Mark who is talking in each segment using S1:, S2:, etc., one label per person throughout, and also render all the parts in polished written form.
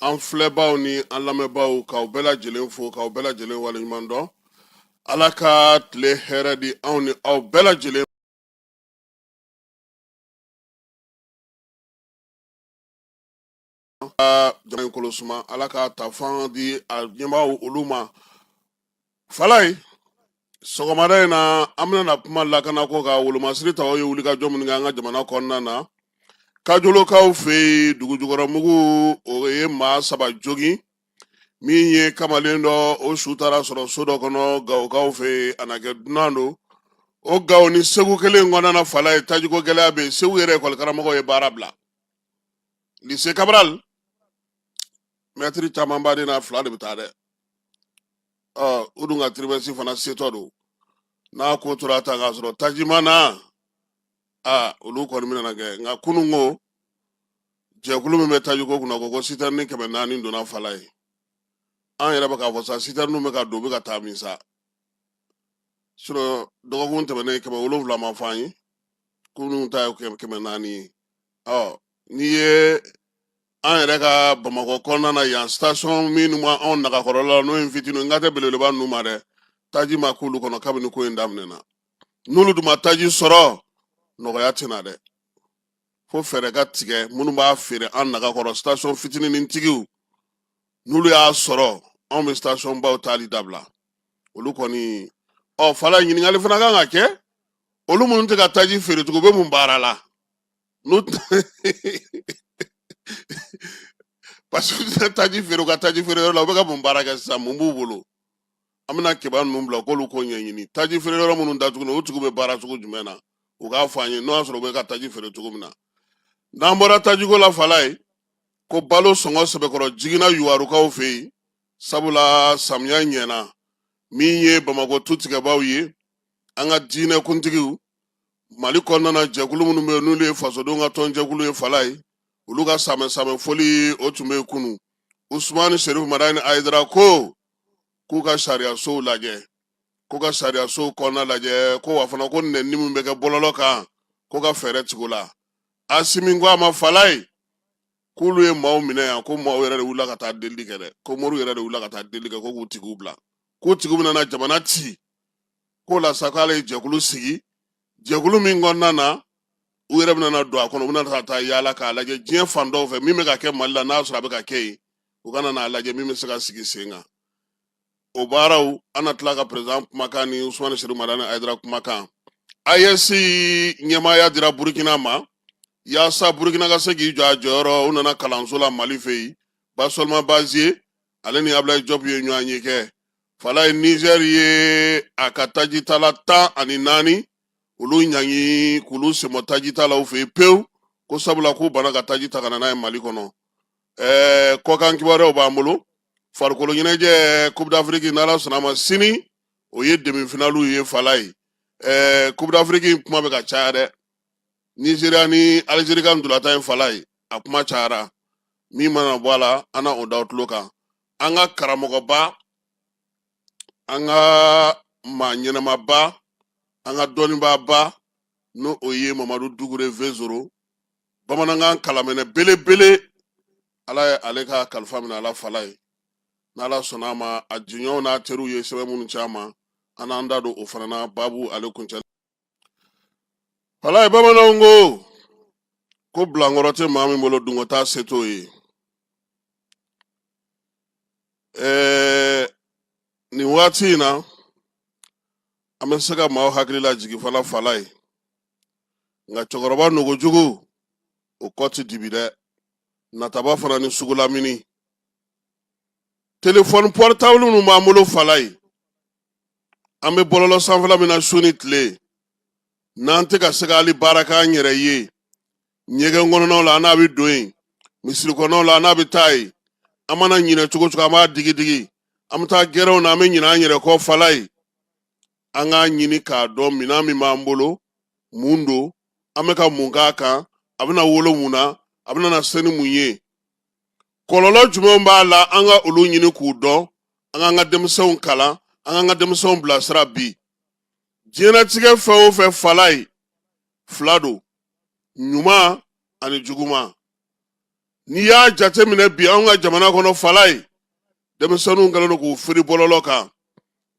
S1: An filɛbaw ni an lamɛnbaw, k'aw bɛɛ lajɛlen fo, k'aw bɛɛ lajɛlen waleɲuman dɔn. Ala ka tile hɛrɛ di anw ni aw bɛɛ lajɛlen jamana in kolo suma. Ala ka tafan di a ɲɛmaaw olu ma. Falaye, sɔgɔmada in na, an bɛna na kuma lakanako kan. Wolomasiri taw ye wulikajɔ minnu kɛ an ka jamana kɔnɔna na, Kajolokaw fɛ yen, dugujukɔrɔmugu o ye maa saba jogin. Min ye kamalen dɔ, o su taara sɔrɔ so dɔ kɔnɔ Gawokaw fɛ yen, a na kɛ dunan don. O Gawo ni Segu kelen kɔnɔna na, Falaye, tajiko gɛlɛya bɛ yen. Segu yɛrɛ ekɔlikaramɔgɔw ye baara bila. Lycée Cabral, mɛtiri camanba de n'a fila de bɛ taa dɛ. Ɔ, u dun ka trimestre fana setɔ don. N'a ko tora tan k'a sɔrɔ taji ma na, aa, olu kɔni bɛna na kɛ. Nka kunun ko jɛkulu min bɛ tajiko kunna ko sitɛrini 400 donna Falaye. An yɛrɛ bɛ k'a fɔ sa, sitɛriniw bɛ ka don, u bɛ ka taa min sa? Sinon dɔgɔkun tɛmɛnen 700 ma fɔ an ye, kunun ta ye 400 ye. Ɔ, n'i ye an yɛrɛ ka Bamakɔ kɔnɔna na yan, station minnu ma anw nagakɔrɔla la, n'o ye fitinin, n ka tɛ belebeleba ninnu ma dɛ, taji ma k'olu kɔnɔ kabini ko in daminɛna. N'olu dun ma taji sɔrɔ, nɔgɔya tɛ na dɛ. Fo fɛɛrɛ ka tigɛ minnu b'a feere an nagakɔrɔ, station fitinin tigiw, n'olu y'a sɔrɔ, anw bɛ station baw taali dabila. Olu kɔni, ɔ, Falaye, ɲininkali fana kan ka kɛ: olu minnu tɛ ka taji feere tugun, u bɛ mun baara la? N'u parce que tɛ taji feere u ka taji feere yɔrɔ la, u bɛ ka mun baara kɛ sisan? Mun b'u bolo? An bɛna keba ninnu bila k'olu ko ɲɛɲini. Taji feere yɔrɔ minnu datugulen, o tigiw bɛ baara cogo jumɛn na? U k'a fɔ an ye, n'o y'a sɔrɔ u bɛ ka taji feere cogo min na. N'an bɔra tajiko la, Falaye, ko balo sɔngɔ sɛbɛkɔrɔ jiginna Yuwarukaw fɛ yen, sabula samiya ɲɛna. Min ye Bamakɔ tu tigɛbaw ye, an ka diinɛ kuntigiw Mali kɔnɔna na, jɛkulu minnu bɛ yen n'olu ye fasodenw ka tɔnjɛkulu ye, Falaye, olu ka samɛ samɛ foli o tun bɛ yen kunun. Usumani Serifu Madani Ayidara ko k'u ka sariyasow lajɛ, k'u ka sariyasow kɔnɔna lajɛ, ko wa fana ko nɛni min bɛ kɛ bɔlɔlɔ kan, ko ka fɛɛrɛ tigɛ o la. Asimi ko a ma, Falaye, k'olu ye maaw minɛ yan, ko maaw yɛrɛ de wulila ka taa delili kɛ dɛ, ko moriw yɛrɛ de wulila ka taa delili kɛ ko k'u tigiw bila, k'u tigiw bɛna na jamana ci. K'o la sa, k'ale ye jɛkulu sigi, jɛkulu min kɔnɔna na u yɛrɛ bɛna na don a kɔnɔ, u bɛna taa taa yaala k'a lajɛ diɲɛ fan dɔw fɛ, min bɛ ka kɛ Mali la, n'a sɔrɔ a bɛ ka kɛ yen, u kana n'a lajɛ min bɛ se ka sigi sen kan. O baaraw, an na tila ka président kumakan ni Usumani Serifu Madani Ayidara kumakan. AES ɲɛmaaya dira Burukina ma yaasa Burukina ka se k'i jɔ a jɔyɔrɔ. U nana kalanso la Mali fɛ yen. Basolima Bazie, ale ni Ablaye Diop ye ɲɔgɔn ye kɛ. Falaye, Niger ye a ka tajitala 14 olu ɲangi k'olu senbɔ tajitalaw fɛ yen pewu, ko sabula k'u banna ka taji ta ka na n'a ye Mali kɔnɔ. Kɔkan kibaruyaw b'an bolo. Farikolo ɲɛnajɛ, Coupe d'Afrique, n'Ala sɔnna a ma, sini o ye demi-finaliw ye. Falaye, Coupe d'Afrique kuma bɛ ka caya dɛ. Nigeria ni Algérie ka ntolatan in, Falaye, a kuma cayara. Min mana bɔ a la, an na o da tulo kan. An ka karamɔgɔba, an ka maa ɲɛnamaba, an ka dɔnnibaaba, n'o o ye Mamadu Dukure Vezoro, bamanankan kalamɛnɛ belebele, Ala ye ale ka kalifa minɛ a la, Falaye. N'Ala sɔnna a ma, a jɛɲɔgɔnw n'a teriw ye sɛbɛn minnu ci a ma, an n'an da don o fana na baabu ale kuncɛ. Falaye, bamananw ko ko bilankɔrɔ tɛ maa min bolo, dungo t'a se t'o ye. Nin waati in na, an bɛ se ka maaw hakili lajigin fana, Falaye, nka cɛkɔrɔba nogojugu o kɔ tɛ dibi dɛ, nataba fana ni sugulamini. Telefɔni pɔritabulu minnu b'an bolo, Falaye, an bɛ bɔlɔlɔ sanfɛla min na su ni tile, n'an tɛ ka se ka hali baara k'an yɛrɛ ye, ɲɛgɛn kɔnɔnaw la an n'a bɛ don yen, misiri kɔnɔnaw la an n'a bɛ taa yen, an mana ɲinɛ cogo cogo, an b'a digi digi, an bɛ taa gɛrɛnw na, an bɛ ɲinɛ an yɛrɛ kɔ. Falaye, an k'a ɲini k'a dɔn minɛn min b'an bolo, mun don, an bɛ ka mun k'a kan, a bɛna wolo mun na, a bɛna na se ni mun ye, kɔlɔlɔ jumɛn b'a la, an ka olu ɲini k'u dɔn, an k'an ka denmisɛnw kalan, an k'an ka denmisɛnw bilasira. Bi diɲɛlatigɛ fɛn o fɛn, Falaye, fila don, ɲuman ani juguman. N'i y'a jateminɛ bi, anw ka jamana kɔnɔ, Falaye, denmisɛnninw kɛlen don k'u firi bɔlɔlɔ kan.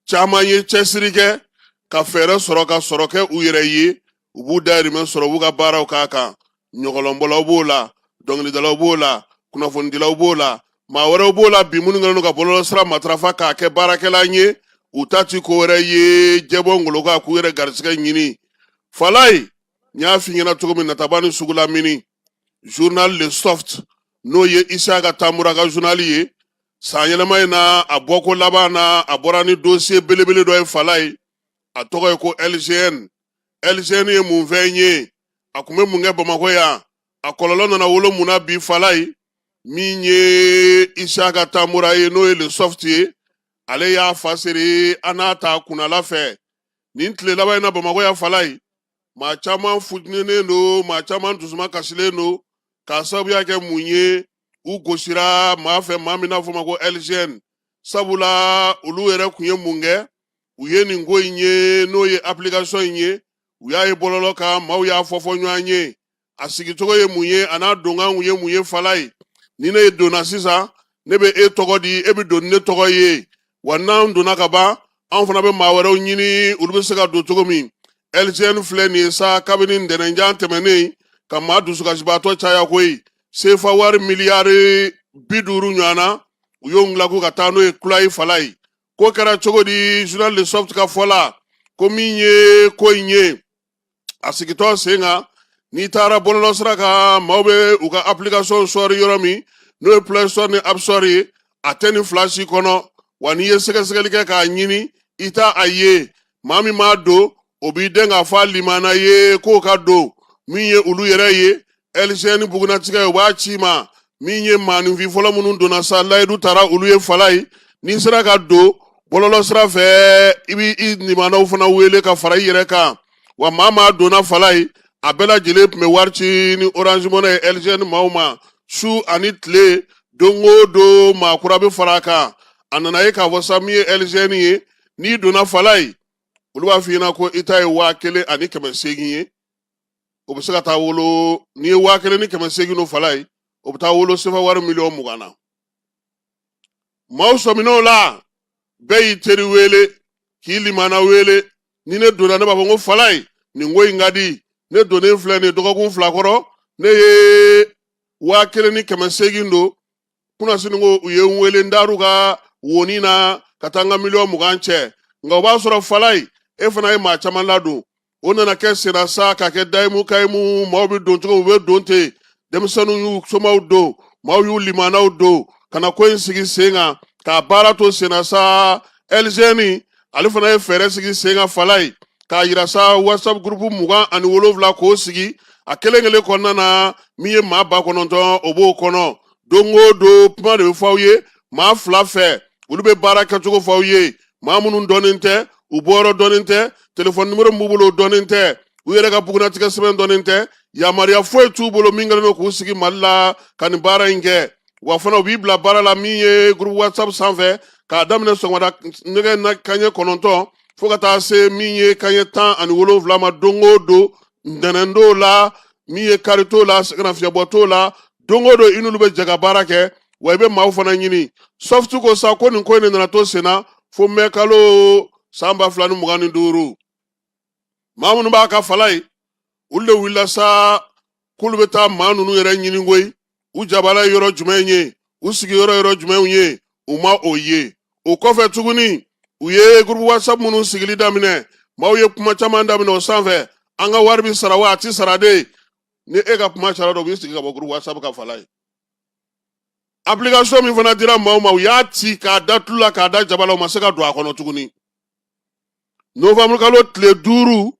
S1: Caman ye cɛsiri kɛ ka fɛɛrɛ sɔrɔ ka sɔrɔ kɛ u yɛrɛ ye, u b'u dayirimɛ sɔrɔ, u b'u ka baaraw k'a kan. Ɲɔgɔlɔnbɔlaw b'o la, dɔnkilidalaw b'o la, kunnafonidilaw b'o la, maa wɛrɛw b'o la bi minnu kɛlen don ka bɔlɔlɔ sira matarafa k'a kɛ baarakɛlan ye. U ta ti ko wɛrɛ ye jɛbɔ ngolo kan k'u yɛrɛ garisigɛ ɲini. Falaye, n y'a f'i ɲɛna cogo min, nataba ni sugula mini, journal Le Soft, n'o ye Isaka Tamura ka journal ye, san yɛlɛma in na, a bɔko laban na, a bɔra ni dossier belebele dɔ ye. Falaye, a tɔgɔ ye ko LGN. LGN ye mun fɛn ye? A kun bɛ mun kɛ Bamakɔ yan? A kɔlɔlɔ nana wolo mun na bi? Falaye, min ye Isaka Tamura ye, n'o ye Le Soft ye, ale y'a fasiri an n'a ta kunnala fɛ nin tile laban in na Bamakɔ yan. Falaye, maa caman futinɛnen don, maa caman dusuma kasilen don k'a sababuya kɛ mun ye? U gosira maa fɛ, maa min n'a fɔ ma ko LGN. Sabula olu yɛrɛ kun ye mun kɛ? U ye nin ko in ye, n'o ye application in ye, u y'a ye bɔlɔlɔ kan, maaw y'a fɔ fɔ ɲɔgɔn ye. A sigicogo ye mun ye? A n'a donkan kun ye mun ye? Falaye, ni ne donna sisan, ne bɛ e tɔgɔ di, e bɛ don ni ne tɔgɔ ye. Wa n'an donna ka ban, anw fana bɛ maa wɛrɛw ɲini, olu bɛ se ka don cogo min. LGN filɛ nin ye sa, kabini ntɛnɛnjan tɛmɛnen ka maa dusukasibaatɔ caya koyi. Sefa wari miliyari 50 ɲɔgɔn na, u y'o dilan ka taa n'o ye kulayi. Falaye, ko kɛra cogo di? Journal Le Soft ka fɔ la, ko min ye ko in ye, a sigitɔ sen kan, n'i taara bɔlɔlɔ sira kan, maaw bɛ u ka application sɔri yɔrɔ min, n'o ye Play Store ni App Store ye, a tɛ nin fila si kɔnɔ. Wa n'i ye sɛgɛsɛgɛli kɛ k'a ɲini, i t'a a ye. Maa min m'a don, o b'i dɛn k'a fɔ a limana ye k'o ka don. Min ye olu yɛrɛ ye, LGN bugunatigɛ, u b'a ci ma. Min ye maaninfin fɔlɔ minnu donna sa, layidu tara olu ye. Falaye, n'i sera ka don bɔlɔlɔ sira fɛ, i b'i limanaw fana wele ka fara i yɛrɛ kan. Wa maa maa donna, Falaye, a bɛɛ lajɛlen tun bɛ wari ci ni Orange Money ye LGN maaw ma su ani tile. Don o don, maa kura bɛ fara a kan. A nana ye k'a fɔ sa, min ye LGN ye, n'i donna, Falaye, olu b'a f'i ɲɛna ko i ta ye 1800 ye. O bɛ se ka taa wolo, n'i ye 1800 don, Falaye, o bɛ taa wolo sefa wari miliyɔn 20 na. Maaw sɔmin'o la, bɛɛ y'i teri wele k'i limana wele. Ni ne donna, ne b'a fɔ n ko Falaye, nin ko in ka di. Ne donnen filɛ nin ye, dɔgɔkun 2 kɔrɔ, ne ye 1800 don. Kunasini ko u ye n wele, n dar'u ka woni na ka taa n ka miliyɔn 20 cɛ. Nka o b'a sɔrɔ, Falaye, e fana ye maa caman ladon. O nana kɛ senna sa ka kɛ dayimu kayimu. Maaw bɛ don cogo, u bɛ don ten. Denmisɛnninw y'u somaw don, maaw y'u limanaw don ka na ko in sigi sen kan k'a baara to senna sa. LGN ale fana ye fɛɛrɛ sigi sen kan, Falaye, k'a yira sa, WhatsApp groupe 27 k'o sigi. A kelen kelen kɔnɔna na, min ye maa 9000, o b'o kɔnɔ. Don o don, kuma de bɛ fɔ aw ye maa fila fɛ, olu bɛ baara kɛcogo fɔ aw ye. Maa minnu dɔnnen tɛ, u bɔyɔrɔ dɔnnen tɛ, telefɔni nimoro min b'u bolo, o dɔnnen tɛ, u yɛrɛ ka bugunnatigɛ sɛbɛn dɔnnen tɛ, yamaruya foyi t'u bolo min kɛlen don k'u sigi Mali la ka nin baara in kɛ. Wa fana, u b'i bila baara la min ye groupe WhatsApp sanfɛ, k'a daminɛ sɔgɔmada nɛgɛ na kanɲɛ 9 fo ka taa se min ye kanɲɛ 17 ma don o don. Ntɛnɛn t'o la, min ye kari t'o la, sɛgɛnnafiɲɛbɔ t'o la. Don o don, i n'olu bɛ jɛ ka baara kɛ. Wa i bɛ maaw fana ɲini. Soft ko sa ko nin ko in de nana to sen na fo mɛ kalo san 2025. Maa minnu b'a ka, Falaye, olu de wulila sa k'olu bɛ taa maa ninnu yɛrɛ ɲini koyi. U jabala ye yɔrɔ jumɛn ye? U sigiyɔrɔ yɔrɔ jumɛnw ye? U ma o ye. O kɔfɛ tuguni, u ye groupe WhatsApp minnu sigili daminɛ, maaw ye kuma caman daminɛ o sanfɛ: an ka wari bɛ sara wa, a ti sara de? Ni e ka kuma cayara dɔrɔn, u b'i sigi ka bɔ groupe WhatsApp kan. Falaye, application min fana dira maaw ma, u y'a ci k'a da tulu la, k'a da jaba la, u ma se ka don a kɔnɔ tuguni. Novembre kalo tile 5,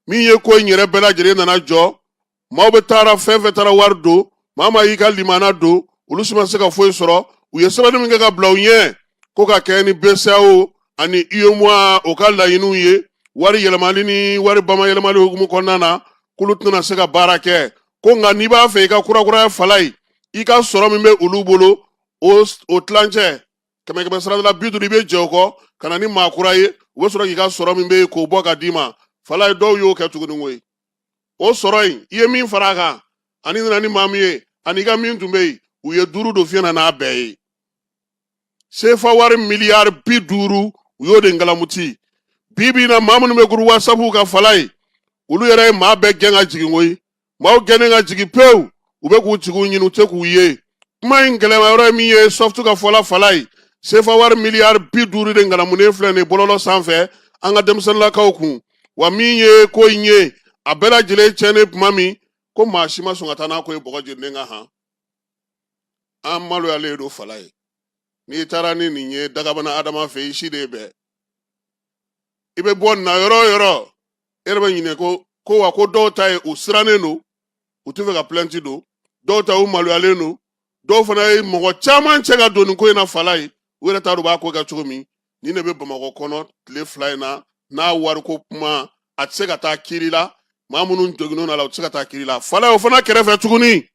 S1: min ye ko in yɛrɛ bɛɛ lajɛlen nana jɔ, maaw bɛ taara fɛn fɛn taara wari don, maa maa y'i ka limana don, olu si ma se ka foyi sɔrɔ. U ye sɛbɛnni min kɛ ka bila u ɲɛ ko ka kɛ ni BCEAO ani UEMOA o ka laɲiniw ye, wari yɛlɛmali ni wari bamayɛlɛmali hukumu kɔnɔna na, k'olu tɛna se ka baara kɛ. Ko nka n'i b'a fɛ i ka kurakuraya, Falaye, i ka sɔrɔ min bɛ olu bolo, o tilancɛ, kɛmɛ kɛmɛ sarada la 50, i bɛ jɛ o kɔ ka na ni maa kura ye, u bɛ sɔrɔ k'i ka sɔrɔ min bɛ yen k'o bɔ ka d'i ma. Falaye, dɔw y'o kɛ tuguni koyi. O sɔrɔ in, i ye min fara a kan, ani nana ni maa min ye, ani i ka min tun bɛ yen, U ye duuru don fiɲɛ na n'a bɛɛ ye. Sefa wari miliyari 50, u y'o de ngalamuti. Bi bi in na, maa minnu bɛ groupe WhatsApp kan, Falaye, olu yɛrɛ ye maa bɛɛ gɛn ka jigin koyi. Maaw gɛnnen ka jigin pewu, u bɛ k'u tigiw ɲini, u tɛ k'u ye. Kuma in gɛlɛma yɔrɔ ye min ye, Soft ka fɔ la, Falaye, sefa wari miliyari 50 de ngalamunen filɛ nin ye bɔlɔlɔ sanfɛ an ka denmisɛnninlakaw kun. Wa min ye ko in ye, a bɛɛ lajɛlen tiɲɛnen tuma min ko maa si ma sɔn ka taa n'a ko ye bɔgɔ jeninen kan. Han, an maloyalen don, Falaye. N'i taara ni nin ye dagabana adama fɛ, i si de bɛɛ i bɛ bɔ na yɔrɔ o yɔrɔ, e yɛrɛ bɛ ɲinɛ ko wa ko dɔw ta ye u sirannen don, u tɛ fɛ ka plainte don, dɔw ta u maloyalen don, dɔw fana ye mɔgɔ caman cɛ ka don nin ko in na, Falaye, u yɛrɛ t'a dɔn u b'a ko kɛ cogo min. Nin de bɛ Bamakɔ kɔnɔ tile 2 in na n'a wariko kuma, a tɛ se ka taa kiiri la. Maa minnu joginnen a la, u tɛ se ka taa kiiri la, Falaye. O fana kɛrɛfɛ tuguni,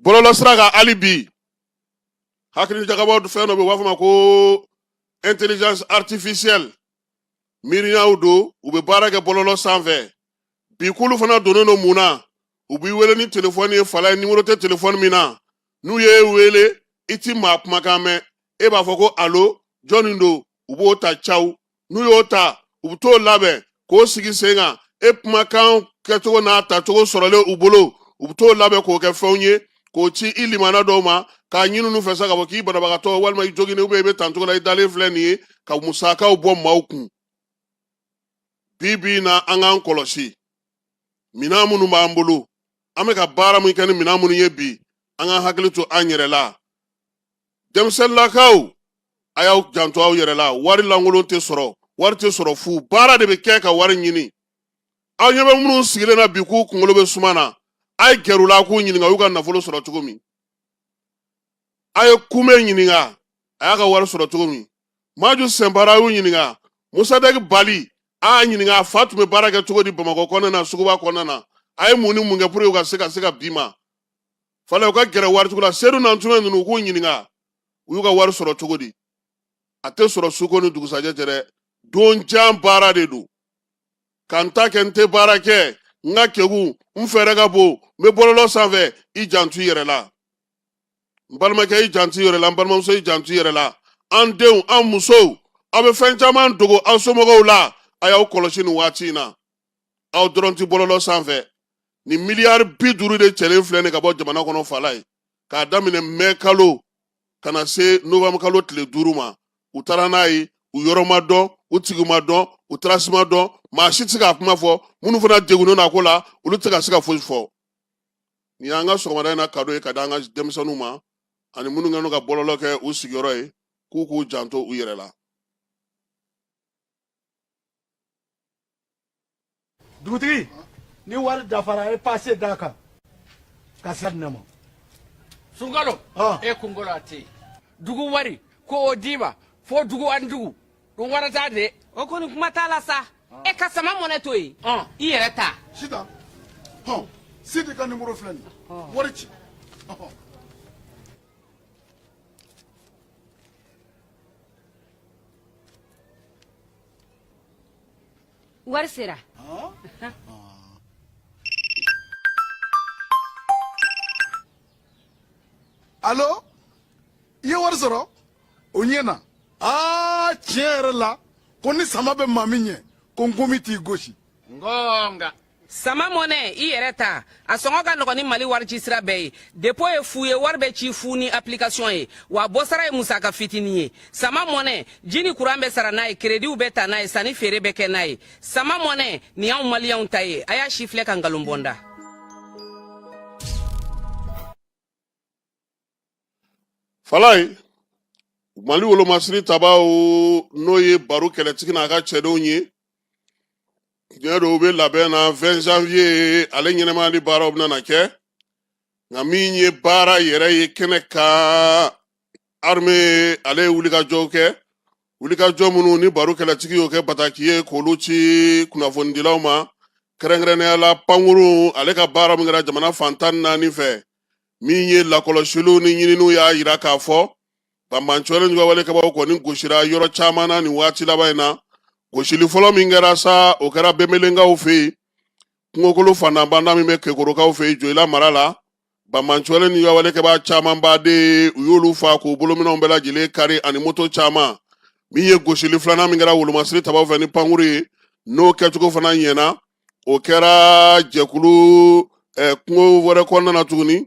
S1: bɔlɔlɔsira kan hali bi, hakili jagabɔ fɛn dɔ bɛ yen, u b'a fɔ ma ko intelligence artificielle. Miiriyaw don, u bɛ baara kɛ bɔlɔlɔ sanfɛ. Bi k'olu fana donnen don mun na? U b'i wele ni telefɔni ye, Falaye, nimoro tɛ telefɔni min na. N'u y'e wele, i ti maa kumakan mɛn, e b'a fɔ ko alo, jɔnni don? U b'o ta caw. N'u y'o ta, u bɛ t'o labɛn k'o sigi sen kan. E kumakan kɛcogo n'a tacogo sɔrɔlen u bolo, u bɛ t'o labɛn k'o kɛ fɛnw ye k'o ci i limana dɔw ma, k'a ɲini u fɛ sa k'a fɔ k'i banabagatɔ walima i joginnen, ou bien i bɛ tan cogo la, i dalen filɛ nin ye, ka musakaw bɔ maaw kun. Bi bi in na, an k'an kɔlɔsi minɛn minnu b'an bolo, an bɛ ka baara min kɛ ni minɛn minnu ye bi, an k'an hakili to an yɛrɛ la. Denmisɛnninlakaw, a y'aw janto aw yɛrɛ la. Wari lankolon tɛ sɔrɔ, wari tɛ sɔrɔ fu. Baara de bɛ kɛ ka wari ɲini. Aw ɲɛ bɛ minnu sigilen na bi k'u kunkolo bɛ suma na, a ye gɛrɛ u la k'u ɲininka u y'u ka nafolo sɔrɔ cogo min. A ye Kume ɲininka a y'a ka wari sɔrɔ cogo min. Maju Sɛnpara, a y'u ɲininka. Musadɛki Bali, a y'a ɲininka a fa tun bɛ baara kɛ cogo di Bamakɔ kɔnɔna na, suguba kɔnɔna na, a ye mun ni mun kɛ pour que u ka se bi ma. Falaye, u ka gɛrɛ waritigiw la, Sedu Nantumɛ ninnu, u k'u ɲininka u y'u ka wari sɔrɔ cogo di. A tɛ sɔrɔ suko ni dugusajɛ cɛ dɛ, don jan baara de don. Ka n ta kɛ, n tɛ baara kɛ, n ka kegu, n fɛɛrɛ ka bon, n bɛ bɔlɔlɔ sanfɛ. I janto i yɛrɛ la, n balimakɛ, i janto i yɛrɛ la, n balimamuso, i janto i yɛrɛ la. An denw, an musow, aw bɛ fɛn caman dogo aw somɔgɔw la. A y'aw kɔlɔsi nin waati in na, aw dɔrɔn tɛ bɔlɔlɔ sanfɛ. Nin miliyari 50 de cɛlen filɛ nin ka bɔ jamana kɔnɔ, Falaye, k'a daminɛ mɛ kalo ka na se novembre kalo tile 5 ma. U taara n'a ye, u yɔrɔ ma dɔn, u tigi ma dɔn, u trace ma dɔn, maa si tɛ se k'a kuma fɔ. Minnu fana degunnen don a ko la, olu tɛ ka se ka foyi fɔ. Nin y'an ka sɔgɔmada in na cadeau ye ka di an ka denmisɛnninw ma ani minnu kɛlen don ka bɔlɔlɔ kɛ u sigiyɔrɔ ye, k'u k'u janto u yɛrɛ la.
S2: Dugutigi, ni wari dafara, a ye passe d'a kan ka sira di ne ma.
S3: Sunkalo. E kunkolo a tɛ yen. Dugu wari ko o d'i ma fo dugu ani dugu ɗum warata de.
S4: O kɔni, kuma t'a la sa. E ka Sama Money to yen, i yɛrɛ ta.
S2: Sitan, hɔn, Sidi ka nimoro filɛ nin ye, wari ci, ɔhɔn.
S4: Wari sera.
S2: Alo, i ye wari sɔrɔ o ɲɛ na. Aa, tiɲɛ yɛrɛ la, ko ni sama bɛ maa min ɲɛ, ko nkomi t'i gosi.
S3: Ngonga.
S4: Sama Money, i yɛrɛ ta, a sɔngɔ ka nɔgɔn ni Mali wari ci sira bɛɛ ye. Dépôt ye fu ye, wari bɛ ci fu ni application ye, wa bɔsara ye musaka fitinin ye. Sama Money, ji ni kuran bɛ sara n'a ye, créditw bɛ ta n'a ye, sanni feere bɛ kɛ n'a ye. Sama Money nin y'anw Maliyɛnw ta ye. A y'a si filɛ ka nkalon bɔ n da.
S1: Falaye, Mali wolomasiri tabaw, n'o ye Baro kɛlɛtigi n'a ka cɛdenw ye, tiɲɛ don, u bɛ labɛn na 20 janvier, ale ɲɛnɛmayali baaraw bɛna na kɛ. Nka min ye baara yɛrɛ ye kɛnɛ kan, armée ale ye wulikajɔw kɛ, wulikajɔ minnu ni Baro kɛlɛtigi y'o kɛ bataki ye k'olu ci kunnafonidilaw ma, kɛrɛnkɛrɛnnenya la pankurun ale ka baara min kɛra jamana fan 14 fɛ. Min ye lakɔlɔsiliw ni ɲininiw y'a yira k'a fɔ banbanciwale juguwalekɛbaw kɔni gosira yɔrɔ caman na nin waati laban in na. Gosili fɔlɔ min kɛra sa, o kɛra Benbelenkaw fɛ yen, kungokolo fandanbanda min bɛ Kekorokaw fɛ yen, Joyila mara la. Banbaanciwale ni wale kɛbaa caman baden, u y'olu fa k'u bolominɛnw bɛɛ lajɛlen kari ani moto caman. Min ye gosili filanan min kɛra wolomasiri tabaw fɛ ni pankuru ye, n'o kɛcogo fana ɲɛna, o kɛra jɛkulu kungo wɛrɛ kɔnɔna na tuguni,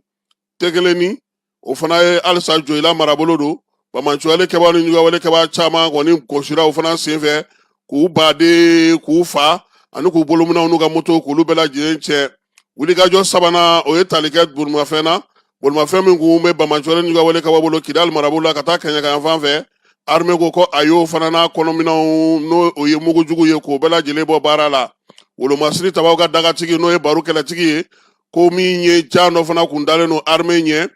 S1: Tekeleni. O fana ye halisa Joyila marabolo don. Banbaanciwale kɛbaa ni juguya wale kɛbaa caman kɔni gosira o fana senfɛ, k'u baden k'u fa ani k'u bolominɛnw n'u ka moto k'olu bɛɛ lajɛlen cɛ. Wulikajɔ sabanan, o ye tali kɛ bolimafɛn na, bolimafɛn min kun bɛ banbaanciwale ni juguya wale kɛbaa bolo Kidali marabolo la ka taa Kɛɲɛka yan fan fɛ. Armée ko a y'o fana n'a kɔnɔminɛnw, n'o o ye mugujugu ye, k'o bɛɛ lajɛlen bɔ baara la. Wolomasiri tabaw ka dagatigi, n'o ye Baru kɛlɛtigi ye, ko min ye jan dɔ fana kun dalen don armée ɲɛ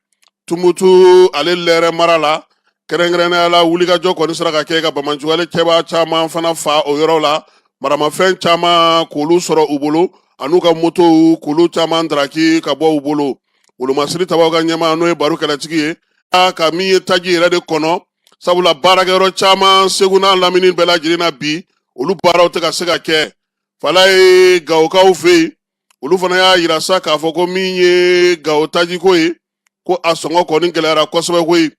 S1: Tumutu ale lɛrɛ mara la kɛrɛnkɛrɛnnenya la. Wulikajɔ kɔni sera ka kɛ ka banbaanciwale kɛbaa caman fana fa o yɔrɔ la, maramafɛn caman k'olu sɔrɔ u bolo an'u ka motow k'olu caman daraki ka bɔ u bolo. Wolomasiri tabaw ka ɲɛmaa, n'o ye Baru kɛlɛtigi ye, a ka min ye taji yɛrɛ de kɔnɔ, sabula baarakɛyɔrɔ caman Segu n'a lamini bɛɛ lajɛlen na bi, olu baaraw tɛ ka se ka kɛ. Falaye, Gawokaw fɛ yen, olu fana y'a yira sa k'a fɔ ko min ye Gawo tajiko ye, ko a sɔngɔ kɔni gɛlɛyara kosɛbɛ koyi.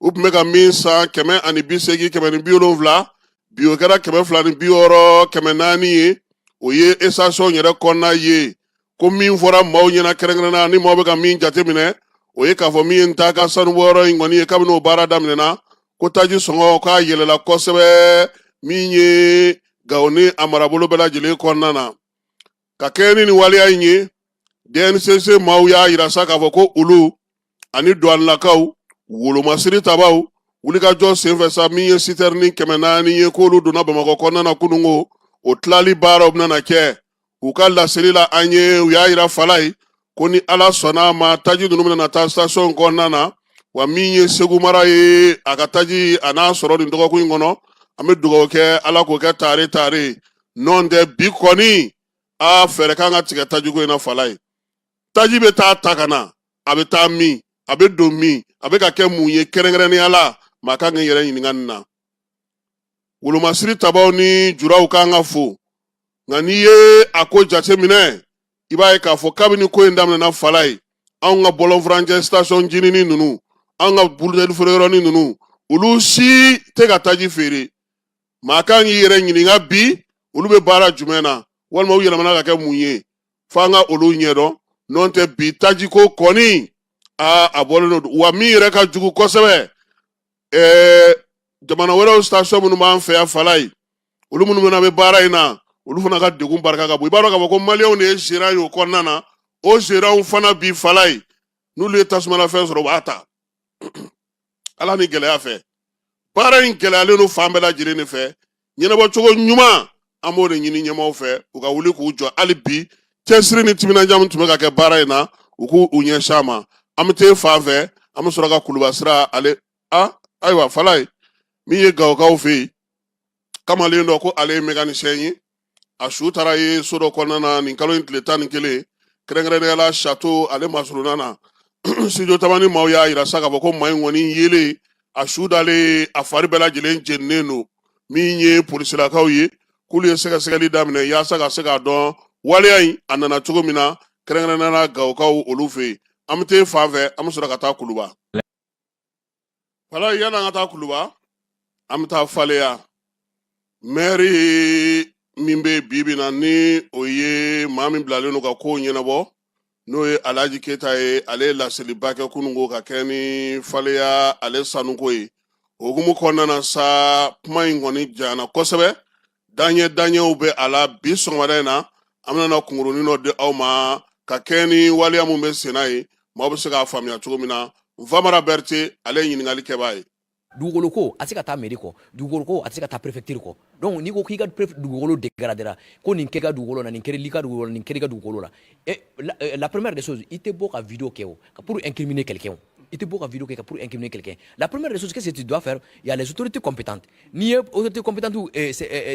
S1: U tun bɛ ka min san 180, 170, bi o kɛra 260, 400 ye. O ye station yɛrɛ kɔnɔna ye. Ko min fɔra maaw ɲɛna kɛrɛnkɛrɛnnenya ni maaw bɛ ka min jateminɛ, o ye k'a fɔ min ye n ta ka sanubɔyɔrɔ in kɔni ye, kabini o baara daminɛna, ko taji sɔngɔ k'a yɛlɛla kosɛbɛ min ye Gawo ni a marabolo bɛɛ lajɛlen kɔnɔna na. Ka kɛɲɛ ni nin waleya in ye, DNCC maaw y'a yira sa k'a fɔ ko olu ani duwanilakaw, wolomasiri tabaw, wulikajɔ senfɛ sa, min ye sitɛrini 400 ye, k'olu donna Bamakɔ kɔnɔna na kununko, o tilali baaraw bɛna kɛ. U ka laseli la an ye, u y'a yira Falaye ko ni Ala sɔnna a ma, taji ninnu bɛna taa station kɔnɔna na. Wa min ye Segu mara ye, a ka taji a n'a sɔrɔ nin dɔgɔkun in kɔnɔ. An bɛ dugawu kɛ, Ala k'o kɛ tare tare. N'o tɛ, bi kɔni a fɛɛrɛ kan ka tigɛ tajiko in na. Falaye, taji bɛ taa ta ka na, a bɛ taa min, a bɛ don min, a bɛ ka kɛ mun ye kɛrɛnkɛrɛnnenya la, maa kan k'i yɛrɛ ɲininka nin na. Wolomasiri tabaw ni juraw kan ka fo, nka n'i ye a ko jateminɛ, i b'a ye k'a fɔ kabini ko in daminɛna, Falaye, anw ka bɔlɔnfurancɛ station jinini ninnu, anw ka buteli feereyɔrɔnin ninnu, olu si tɛ ka taji feere. Maa kan k'i yɛrɛ ɲininka bi, olu bɛ baara jumɛn na, walima u yɛlɛmana ka kɛ mun ye? F'an ka olu ɲɛdɔn. N'o tɛ, bi tajiko kɔni a bɔlen don. Wa min yɛrɛ ka jugu kosɛbɛ, jamana wɛrɛw station minnu b'an fɛ yan, Falaye, olu minnu fana bɛ baara in na, olu fana ka degun barika ka bon. I b'a dɔn k'a fɔ ko maliyɛnw de ye gérant ye o kɔnɔna na. O gérantw fana bi, Falaye, n'olu ye tasumalafɛn sɔrɔ, u b'a ta. Ala ni gɛlɛya fɛ, baara in gɛlɛyalen don fan bɛɛ lajɛlen de fɛ. Ɲɛnabɔcogo ɲuman, an b'o de ɲini ɲɛmaaw fɛ, u ka wuli k'u jɔ hali bi. Cɛsiri ni timinandiya min tun bɛ ka kɛ baara in na, u k'u ɲɛsin a ma. An bɛ t'e fan fɛ, an bɛ sɔrɔ ka Kuluba sira ale a. Ayiwa Falaye, min ye Gawokaw fɛ yen, kamalen dɔ ko ale ye mécanicien ye, a su taara ye so dɔ kɔnɔna na nin kalo in tile 11, kɛrɛnkɛrɛnnenya la Château ale masurunna na. Studio Tamani maaw y'a yira sa k'a fɔ ko maa in kɔni yelen, a su dalen, a fari bɛɛ lajɛlen jeninen don. Min ye polisilakaw ye, k'olu ye sɛgɛsɛgɛli daminɛ yaasa ka se k'a dɔn waleya in a nana cogo min na, kɛrɛnkɛrɛnnenya la Gawokaw olu fɛ yen. An bɛ t'e fan fɛ, an bɛ sɔrɔ ka taa Kuluba. Wala yanni an ka taa Kuluba, an bɛ taa Faleya. Mɛri min bɛ bi bi na, ni o ye maa min bilalen don ka kow ɲɛnabɔ, n'o ye Alhaji Keyita ye, ale ye laseliba kɛ kununko ka kɛ ni Faleya ale sanuko ye. O hukumu kɔnɔna na sa, kuma in kɔni janyana kosɛbɛ, daɲɛ daɲɛw bɛ a la. Bi sɔgɔmada in na, an bɛna kunkurunin dɔ di aw ma ka kɛ ni waleya mun bɛ senna ye, maaw bɛ se k'a faamuya cogo min na. Nfamara Berete, ale ye ɲininkali kɛbaa ye.
S5: Dugukolo ko a tɛ se ka taa mairie kɔ, dugukolo ko a tɛ se ka taa préfecture kɔ. Donc n'i ko k'i ka dugukolo dégradera, ko nin kɛ ka dugukolo la, nin kɛra i ka dugukolo la, nin kɛra i ka dugukolo la, la première des choses, i tɛ bɔ ka vidéo kɛ o pour incriminer quelqu'un. I tɛ bɔ ka vidéo kɛ pour incriminer quelqu'un. La première des choses, qu'est-ce que tu dois faire? Il y a les autorités compétentes. N'i ye autorités compétentes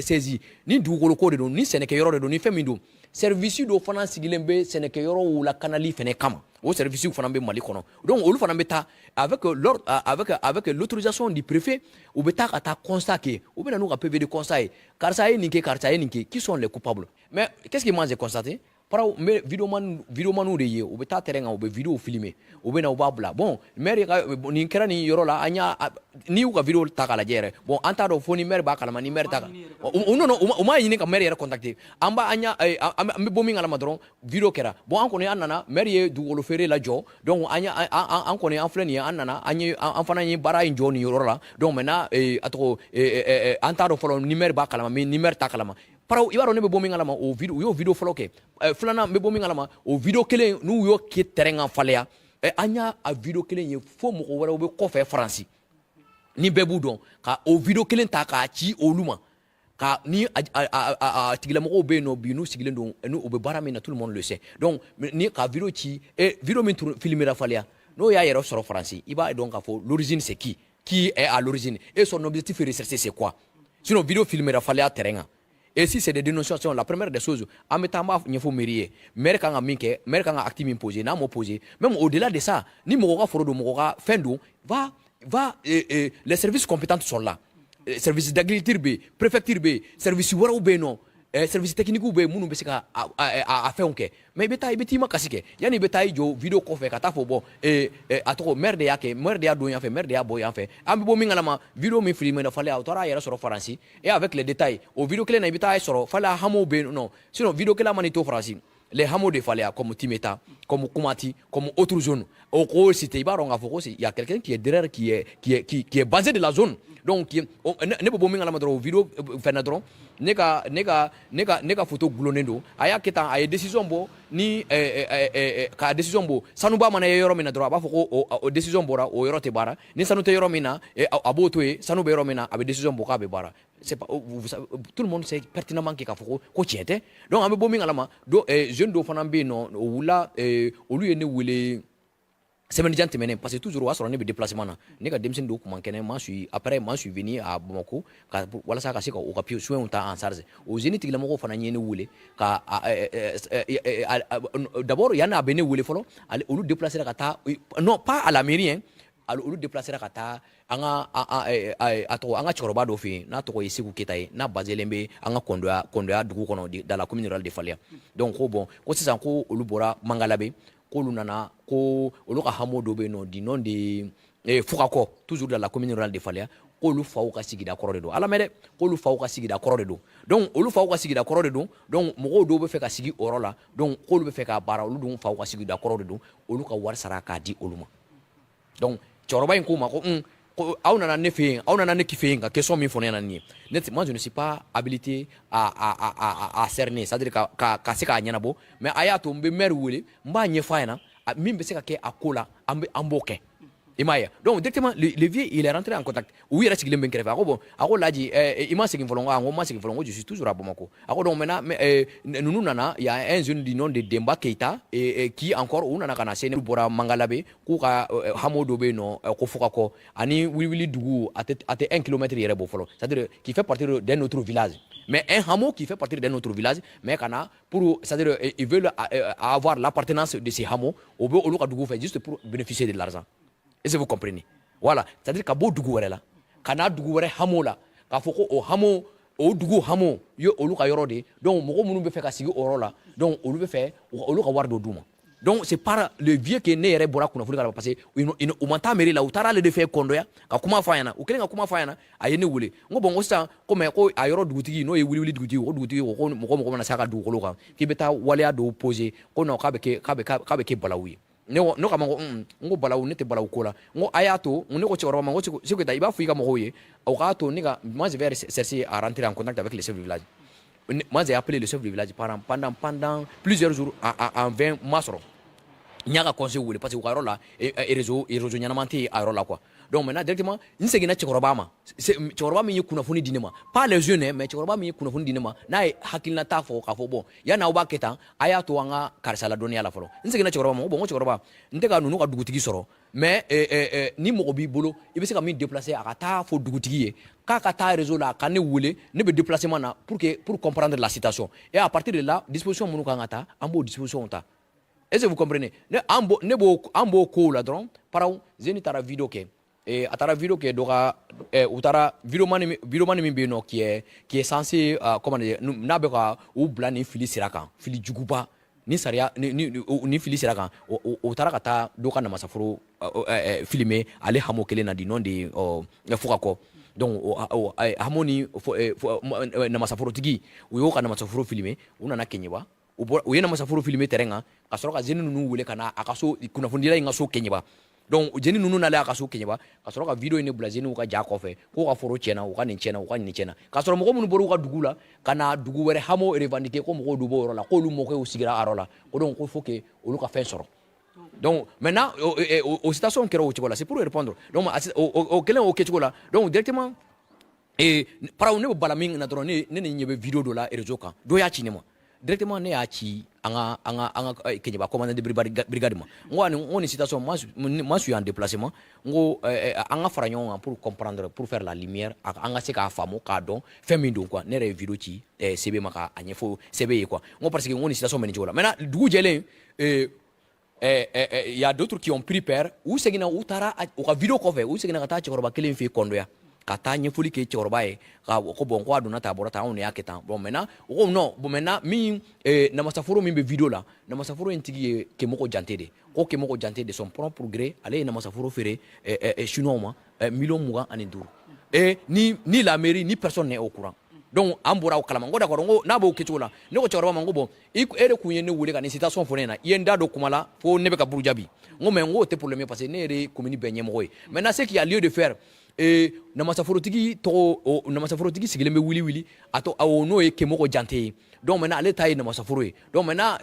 S5: saisi, ni dugukolo ko de don, ni sɛnɛkɛyɔrɔ de don, ni fɛn min don, service dɔ fana sigilen bɛ sɛnɛkɛyɔrɔw lakanali fɛnɛ kama. O service fana bɛ Mali kɔnɔ. Donc olu fana bɛ taa avec l'ordre, avec l'autorisation du préfet, u bɛ taa ka taa constat kɛ. U bɛ na n'u ka PV de constat ye: karisa ye nin kɛ, karisa ye nin kɛ, qui sont les coupables? Mais qu'est-ce que moi j'ai constaté? Paraw, n bɛ videoman, videomaniw de ye, u bɛ taa terrain kan, u bɛ video filmer, u bɛ na, u b'a bila. Bon, maire ka nin kɛra nin yɔrɔ la, an y'a n'i y'u ka video ta k'a lajɛ yɛrɛ, bon, an t'a dɔn fo ni maire b'a kalama, ni maire t'a kan. Non, non, u m'a ɲini ka maire yɛrɛ contacter. An b'a an y'a an bɛ bɔ min kalama dɔrɔn, video kɛra. Bon, an kɔni an nana, maire ye dugukolo feere lajɔ. Donc an y'a an kɔni an filɛ nin ye, an nana, an ye an fana ye baara in jɔ nin yɔrɔ la. Donc maintenant, a tɔgɔ, an t'a dɔn fɔlɔ ni maire b'a kalama, ni maire t'a kalama. Paraw, i b'a dɔn ne bɛ bɔ min kalama, o video, u y'o video fɔlɔ kɛ. Filanan, n bɛ bɔ min kalama, o video kelen n'u y'o kɛ terrain kan Faleya, an y'a a video kelen ye fo mɔgɔ wɛrɛw bɛ kɔfɛ Faransi ni bɛɛ b'u dɔn, ka o video kelen ta k'a ci olu ma, ka ni a tigilamɔgɔw bɛ yen nɔ bi, n'u sigilen don, n'u u bɛ baara min na, tout le monde le sait. Donc ni ka video ci, video min filmera Faleya, n'o y'a yɛrɛ sɔrɔ Faransi, i b'a dɔn k'a fɔ l'origine, c'est qui est à l'origine et son objectif recherché, c'est quoi. Sinon, video filmera Faleya terrain kan, et si c'est des dénonciations, la première des choses, an bɛ taa, an b'a ɲɛfɔ mairie ye, maire kan ka min kɛ, maire kan ka acte min poser, n'a m'o poser, même au-delà de ça, ni mɔgɔ ka foro don, mɔgɔ ka fɛn don, va va les services compétents sont là. Service d'agriculture bɛ yen, préfecture bɛ yen, service wɛrɛw bɛ yen nɔ, service technique bɛ yen minnu bɛ se ka a fɛnw kɛ. Mais i bɛ taa, i bɛ t'i ma kasi kɛ yanni i bɛ taa i jɔ video kɔfɛ ka taa fɔ, bon, a tɔgɔ, maire de y'a kɛ, maire de y'a don yan fɛ, maire de y'a bɔ yan fɛ. An bɛ bɔ min kalama, video min filmé na Faleya, o taara a yɛrɛ sɔrɔ Faransi, et avec les détails, o video kelen na, i bɛ taa sɔrɔ Faleya hameau bɛ yen nɔ. Sinon, video kelen man'i to Faransi, les hameaux de Faléa, comme Timeta, comme Koumati, comme autres zones, au k'o cité, i b'a dɔn k'a fɔ ko il y a quelqu'un qui est derrière, qui est basé de la zone. Donc ne bɛ bɔ min kalama dɔrɔn, o vidéo fɛn na dɔrɔn, ne ka photo gulonnen don. A y'a kɛ tan, a ye décision bɔ ni ka décision bɔ, sanuba mana ye yɔrɔ min na dɔrɔn, a b'a fɔ ko o décision bɔra, o yɔrɔ tɛ baara. Ni sanu tɛ yɔrɔ min na, a b'o to yen. Sanu bɛ yɔrɔ min na, a bɛ décision bɔ k'a bɛ baara. C'est pas, vous savez, tout le monde sait pertinemment que k'a fɔ ko tiɲɛ tɛ. Donc an bɛ bɔ min kalama, do jeune dɔw fana bɛ yen nɔ, o wulila, olu ye ne wele semaine jan tɛmɛnen, parce que toujours o y'a sɔrɔ ne bɛ déplacement na, ne ka denmisɛnnin dɔw kun man kɛnɛ. Ma suis après, ma suis venu à Bamako ka walasa ka se ka u ka soins ta en charge. O jeune tigilamɔgɔw fana ye ne wele ka d'abord, yanni a bɛ ne wele fɔlɔ, olu déplacera ka taa, non pas à la mairie hein, olu déplacera ka taa an ka a tɔgɔ, an ka cɛkɔrɔba dɔ fɛ yen n'a tɔgɔ ye Segu Keyita ye, n'a baselen bɛ an ka Kɔndoya dugu kɔnɔ, dans la commune rurale de Faléa. Donc ko bon, ko sisan ko olu bɔra Mangalabe, k'olu nana, ko olu ka hameau dɔ bɛ yen nɔ du nom de Fugakɔ, toujours dans la commune rurale de Faléa, k'olu faw ka sigida kɔrɔ de don. Ala mɛ dɛ, k'olu faw ka sigida kɔrɔ de don. Donc olu faw ka sigida kɔrɔ de don, donc mɔgɔw dɔw bɛ fɛ ka sigi o yɔrɔ la, donc k'olu bɛ fɛ k'a baara, olu dun faw ka sigida kɔrɔ de don, olu ka wari sara k'a di olu ma. Donc cɛkɔrɔba in k'o ma ko ko aw nana ne fɛ yen, aw nana ne fɛ yen ka question min fɔ ne ɲɛna nin ye, ne, moi, je ne suis pas habilité à cerner, c'est à dire ka se k'a ɲɛnabɔ, mais a y'a to n bɛ maire wele, n b'a ɲɛfɔ a ɲɛna min bɛ se ka kɛ a ko la, an b'o kɛ. I m'a ye, donc directement le vieux, il est rentré en contact. U yɛrɛ sigilen bɛ n kɛrɛfɛ. A ko bon, a ko Laji, i ma segin fɔlɔ? N ko n ma segin fɔlɔ, n ko je suis toujours à Bamako. A ko donc maintenant, mais, ninnu nana, il y a un jeune du nom de Demba Keita et qui encore, u nana ka na se, ne bɔra Mangalabe, k'u ka hameau dɔ bɛ yen nɔ ko Fugakɔ ani Wiliwili dugu, a tɛ 1 kilomètre yɛrɛ bɔ fɔlɔ, c'est à dire qui fait partie d'un autre village, mais un hameau qui fait partie d'un autre village, mais kana pour, c'est-à-dire ils veulent avoir l'appartenance de ces hameaux, o bɛ olu ka dugu fɛ, juste pour bénéficier de l'argent. Est-ce que vous comprenez? Voilà, c'est-à-dire ka bɔ dugu wɛrɛ la ka n'a dugu wɛrɛ hameau la, k'a fɔ ko o hameau, o dugu hameau ye olu ka yɔrɔ de ye. Donc mɔgɔ minnu bɛ fɛ ka sigi o yɔrɔ la, donc olu bɛ fɛ olu ka wari dɔ d'u ma. Donc c'est par le vieux que ne yɛrɛ bɔra kunnafoni kalama, parce que u ma taa mairie la, u taara ale de fɛ Kɔndɔya ka kuma fɔ a ɲɛna. U kɛlen ka kuma fɔ a ɲɛna, a ye ne wele. N ko bon, ko sisan ko mais ko a yɔrɔ dugutigi, n'o ye Wiliwili dugutigi, ko dugutigi ko mɔgɔ mana se a ka dugukolo kan, k'i bɛ taa waleya dɔw poser, ko non, k'a bɛ kɛ balawu ye. Ne k'a ma ko n ko balawu, ne tɛ balawu ko la. N ko a y'a to, ne ko cɛkɔrɔba ma, n ko Segu Keyita, i b'a fɔ i ka mɔgɔw ye, o k'a to ne ka, moi, je vais chercher à rentrer en contact avec le chef du village. Moi, j'ai appelé le chef du village pendant plusieurs jours en vain, ma sɔrɔ. N y'a ka conseil wele, parce que u ka yɔrɔ la, réseau ɲɛnama tɛ a yɔrɔ la quoi. Donc maintenant, directement, n seginna cɛkɔrɔba ma, cɛkɔrɔba min ye kunnafoni di ne ma, pas les jeunes, mais cɛkɔrɔba min ye kunnafoni di ne ma, n'a ye hakilinata fɔ k'a fɔ bon, yanni aw b'a kɛ tan, a y'a to an ka karisa ladɔnniya la fɔlɔ. N seginna cɛkɔrɔba ma, ko bon, n ko cɛkɔrɔba, n tɛ ka ninnu ka dugutigi sɔrɔ, mais ni mɔgɔ b'i bolo, i bɛ se ka min déplacer, a ka taa fɔ dugutigi ye k'a ka taa réseau la, a ka ne wele, ne bɛ déplacement na pour comprendre la situation, et à partir de là, disposition minnu kan ka ta, an b'o disposition ta. Est-ce que vous comprenez? Ne an bo ne b'o an b'o kow la dɔrɔn, paraw zeni taara video kɛ, a taara video kɛ dɔ ka, u taara videoman min bɛ yen nɔ qui est censé, comment dire, n'a bɛ ka u bila nin fili sira kan, fili juguba. Ni sariya ni fili sera kan, o taara ka taa dɔ ka namasaforo filmer ale hamo kelen na du nom de Fugakɔ. Donc hamo ni namasaforotigi, u y'o ka namasaforo filmer. U nana Keɲeba, u bɔra, u ye namasaforo filmer terrain kan, ka sɔrɔ ka jeunes ninnu wele ka na a ka so, kunnafonidila in ka so Keɲeba. Donc jeunes ninnu nalen a ka so Keɲeba, ka sɔrɔ ka vidéo in de bila jeunes ka ja kɔfɛ, k'u ka foro tiɲɛna, u ka nin tiɲɛna, u ka nin tiɲɛna, k'a sɔrɔ mɔgɔ minnu bɔra u ka dugu la ka na dugu wɛrɛ hamo revendiquer, ko mɔgɔw dun b'o yɔrɔ la, k'olu mɔkɛw sigira a yɔrɔ la, ko donc ko faut que olu ka fɛn sɔrɔ. Donc maintenant, o situation kɛra o cogo la. C'est pour répondre. Donc o kɛlen o kɛcogo la, donc directement, et paraw ne bɛ bala min na dɔrɔn, ne ni ɲɛ bɛ vidéo dɔ la réseau kan, dɔ y'a ci ne ma directement. Ne y'a ci an ka Keɲeba commandant de brigade ma. N ko ani n ko nin situation, moi je suis en déplacement. N ko an ka fara ɲɔgɔn kan pour comprendre, pour faire la lumière, an ka se k'a faamu, k'a dɔn fɛn min don quoi. Ne yɛrɛ ye vidéo ci CB ma k'a ɲɛfɔ CB ye quoi. N ko parce que n ko nin situation bɛ nin cogo la. Maintenant, dugu jɛlen, il y a d'autres qui ont pris peur. U seginna, u taara u ka vidéo kɔfɛ, u seginna ka taa cɛkɔrɔba kelen fɛ yen Kɔndoya, ka taa ɲɛfɔli kɛ cɛkɔrɔba ye, ka ko bon, ko a donna tan, a bɔra tan, anw de y'a kɛ tan. Bon, maintenant u ko non. Bon, maintenant min namasaforo min bɛ vidéo la, namasaforo in tigi ye Kemɔgɔ Jante de. Ko Kemɔgɔ Jante, de son propre gré, ale ye namasaforo feere chinois ma miliyɔn 25, et ni la mairie ni personne n'est au courant. Donc an bɔra o kalama. N ko d'accord. N ko n'a b'o kɛcogo la, ne ko cɛkɔrɔba ma, n ko bon, i e de kun ye ne wele ka nin situation fɔ ne ɲɛna, i ye n da don kuma la fo ne bɛ ka buruja bi. N ko mais n ko o tɛ problème ye, parce que ne yɛrɛ ye commune bɛɛ ɲɛmɔgɔ ye. Maintenant, ce qu'il y a lieu de faire, namasaforotigi tɔgɔ, o namasaforotigi sigilen bɛ wuli wuli a tɔ o, n'o ye Kemɔgɔ Jante ye. Donc maintenant, ale ta ye namasaforo ye. Donc maintenant,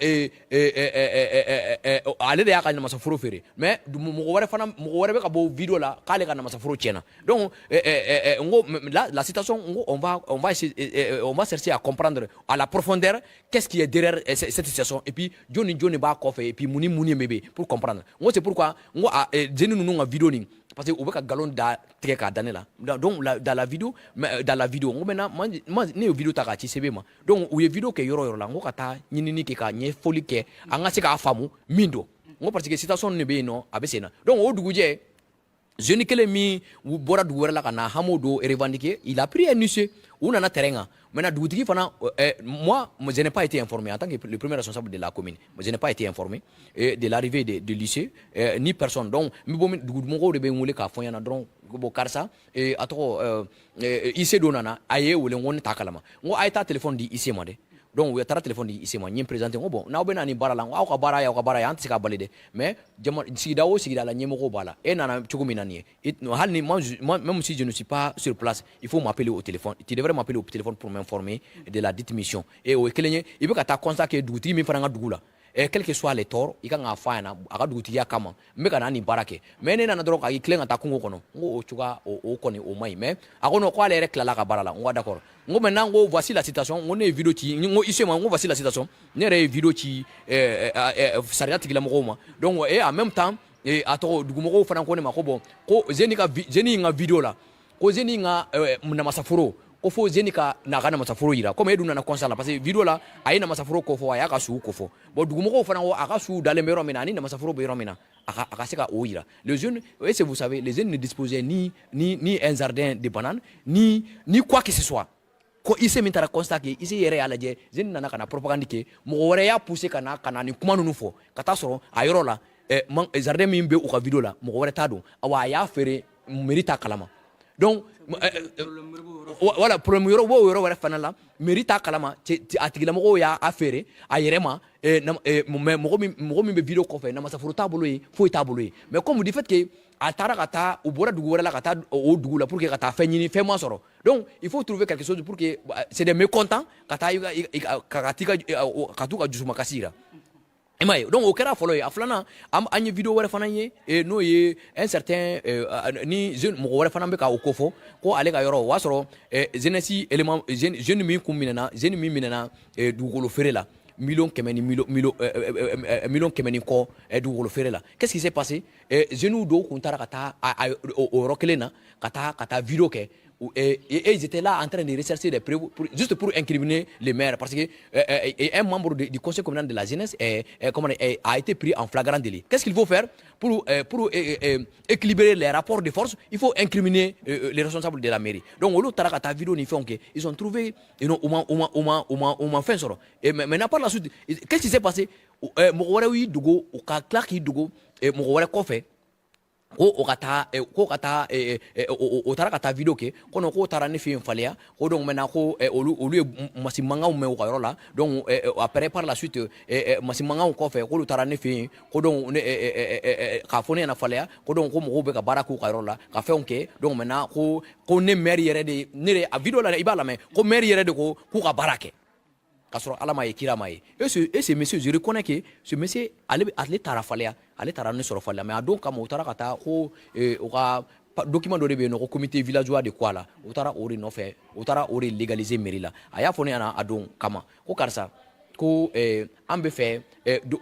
S5: ale de y'a ka namasaforo feere, mais mɔgɔ wɛrɛ fana, mɔgɔ wɛrɛ bɛ ka bɔ vidéo la k'ale ka namasaforo tiɲɛna. Donc n ko la situation, n ko on va essayer, on va chercher à comprendre à la profondeur qu'est-ce qui est derrière cette situation, et puis jɔn ni jɔn de b'a kɔfɛ, et puis mun ni mun de bɛ yen pour comprendre. N ko c'est pourquoi n ko a jeunes ninnu ka vidéo nin, parce que u bɛ ka nkalon da tigɛ k'a da ne la. Donc dans la vidéo, mais dans la vidéo, n ko maintenant, moi ne ye vidéo ta k'a ci CB ma. Donc u ye vidéo kɛ yɔrɔ o yɔrɔ la, n ko ka taa ɲinini kɛ, ka ɲɛfɔli kɛ, an ka se k'a faamu min don. N ko parce que situation de bɛ yen nɔ, a bɛ sen na. Donc o dugujɛ, jeune kelen min bɔra dugu wɛrɛ la ka na hamo do revendiquer, il a pris un huissier, u nana terrain kan. Maintenant, dugutigi fana, moi je n'ai pas été informé en tant que le premier responsable de la commune. Je n'ai pas été informé de l'arrivée de l'huissier, ni personne. Donc n bɛ bɔ, dugumɔgɔw de bɛ n wele k'a fɔ n ɲɛna dɔrɔn ko bon, karisa, a tɔgɔ huissier dɔ nana, a ye wele. N ko ne t'a kalama. N ko a ye taa téléphone di huissier ma dɛ. Donc u taara téléphone di huissier ma. N ye n présenté. N ko bon, n'aw bɛ na nin baara la, n ko aw ka baara y'aw ka baara ye, an tɛ se k'a bali dɛ, mais jama sigida o sigida la, ɲɛmɔgɔw b'a la. E nana cogo min na nin ye, hali ni moi, même si je ne suis pas sur place, il faut m'appeler au téléphone, tu devrais m'appeler au téléphone pour m'informer de la dite mission. Et o ye kelen ye. I bɛ ka taa constat kɛ dugutigi min fana ka dugu la, quel que soit les torts, i kan k'a fɔ a ɲɛna a ka dugutigiya kama, n bɛ ka na nin baara kɛ. Mais ne nana dɔrɔn k'a tilen ka taa kungo kɔnɔ, n ko o cogoya o kɔni o man ɲi. Mais a ko non, ko ale yɛrɛ tilala ka baara la. N ko d'accord. N ko maintenant, n ko voici la situation. N ko ne ye vidéo ci, n ko huissier ma, n ko voici la situation, ne yɛrɛ ye vidéo ci sariya tigilamɔgɔw ma. Donc et en même temps, a tɔgɔ dugumɔgɔw fana ko ne ma ko bon, ko jeune ka jeune in ka vidéo la, ko jeune in ka namasaforo, ko fo jeune ka n'a ka namasaforo yira, komi e dun nana constat la, parce que vidéo la, a ye namasaforo kofɔ, a y'a ka suw kofɔ. Bon, dugumɔgɔw fana ko a ka suw dalen bɛ yɔrɔ min na ani namasaforo bɛ yɔrɔ min na, a ka se ka o yira. Les jeunes, est-ce que vous savez, les jeunes ne disposaient ni un jardin de bananes ni quoi que ce soit. Ko huissier min taara constat kɛ, huissier yɛrɛ y'a lajɛ, jeune nana ka na propagande kɛ, mɔgɔ wɛrɛ y'a poussé ka na nin kuma ninnu fɔ, ka taa sɔrɔ a yɔrɔ la, jardin min bɛ u ka vidéo la, mɔgɔ wɛrɛ t'a dɔn. Awa, a y'a feere, mairie t'a kalama. Donc voilà, problème yɔrɔ b'o yɔrɔ wɛrɛ fana la, mairie t'a kalama, a tigilamɔgɔw y'a feere a yɛrɛ ma. Mais mɔgɔ min bɛ vidéo kɔfɛ, namasaforo t'a bolo yen, foyi t'a bolo yen. Mais comme du fait que a taara ka taa, u bɔra dugu wɛrɛ la ka taa o dugu la pour que ka taa fɛn ɲini, fɛn ma sɔrɔ. Donc il faut trouver quelque chose pour que c'est des mécontents ka taa ka t'i ka ka t'u ka dusumakasi yira, i m'a ye. Donc o kɛra fɔlɔ ye. A filanan, an ye vidéo wɛrɛ fana ye, n'o ye un certain ni jeune mɔgɔ wɛrɛ fana bɛ ka o ko fɔ ko ale ka yɔrɔ, o y'a sɔrɔ jeunesse élément jeune min kun minɛna, jeune min minɛna dugukolo feere la, miliyɔn 100 ni miliyɔn 100 ni kɔ dugukolo feere la. Qu'est-ce qui s'est passé? Jeunes dɔw kun taara ka taa o yɔrɔ kelen na ka taa vidéo kɛ, et ils étaient là en train de rechercher des preuves juste pour incriminer le maire, parce que un membre du conseil communal de la jeunesse comment, a été pris en flagrant délit. Qu'est-ce qu'il faut faire pour équilibrer les rapports de force? Il faut incriminer les responsables de la mairie. Donc olu taara ka taa vidéo ni fɛnw kɛ, ils ont trouvé, u ma fɛn sɔrɔ. Et maintenant, par la suite, qu'est-ce qui s'est passé? Mɔgɔ wɛrɛw y'i dogo, u ka tila k'i dogo mɔgɔ wɛrɛ kɔfɛ, ko o ka taa, ko ka taa, o taara ka taa vidéo kɛ ko non, k'o taara ne fɛ yen Faleya, ko donc maintenant ko olu ye masi mankanw mɛn u ka yɔrɔ la. Donc après, par la suite, masi mankanw kɔfɛ, k'olu taara ne fɛ yen, ko donc ne k'a fɔ ne ɲɛna Faleya, ko donc ko mɔgɔw bɛ ka baara k'u ka yɔrɔ la, ka fɛnw kɛ. Donc maintenant ko ne maire yɛrɛ de, ne de a vidéo la, i b'a lamɛn, ko maire yɛrɛ de ko k'u ka baara kɛ, k'a sɔrɔ Ala ma ye, kira ma ye. Et ce monsieur, je reconnais que ce monsieur, ale taara Faleya, ale taara ne sɔrɔ Faleya, mais a don kama u taara ka taa ko u ka document dɔ de bɛ yen nɔ, ko comité villageois de ko a la, u taara o de nɔfɛ, u taara o de légaliser mairie la. A y'a fɔ ne ɲɛna a don kama ko karisa, ko an bɛ fɛ,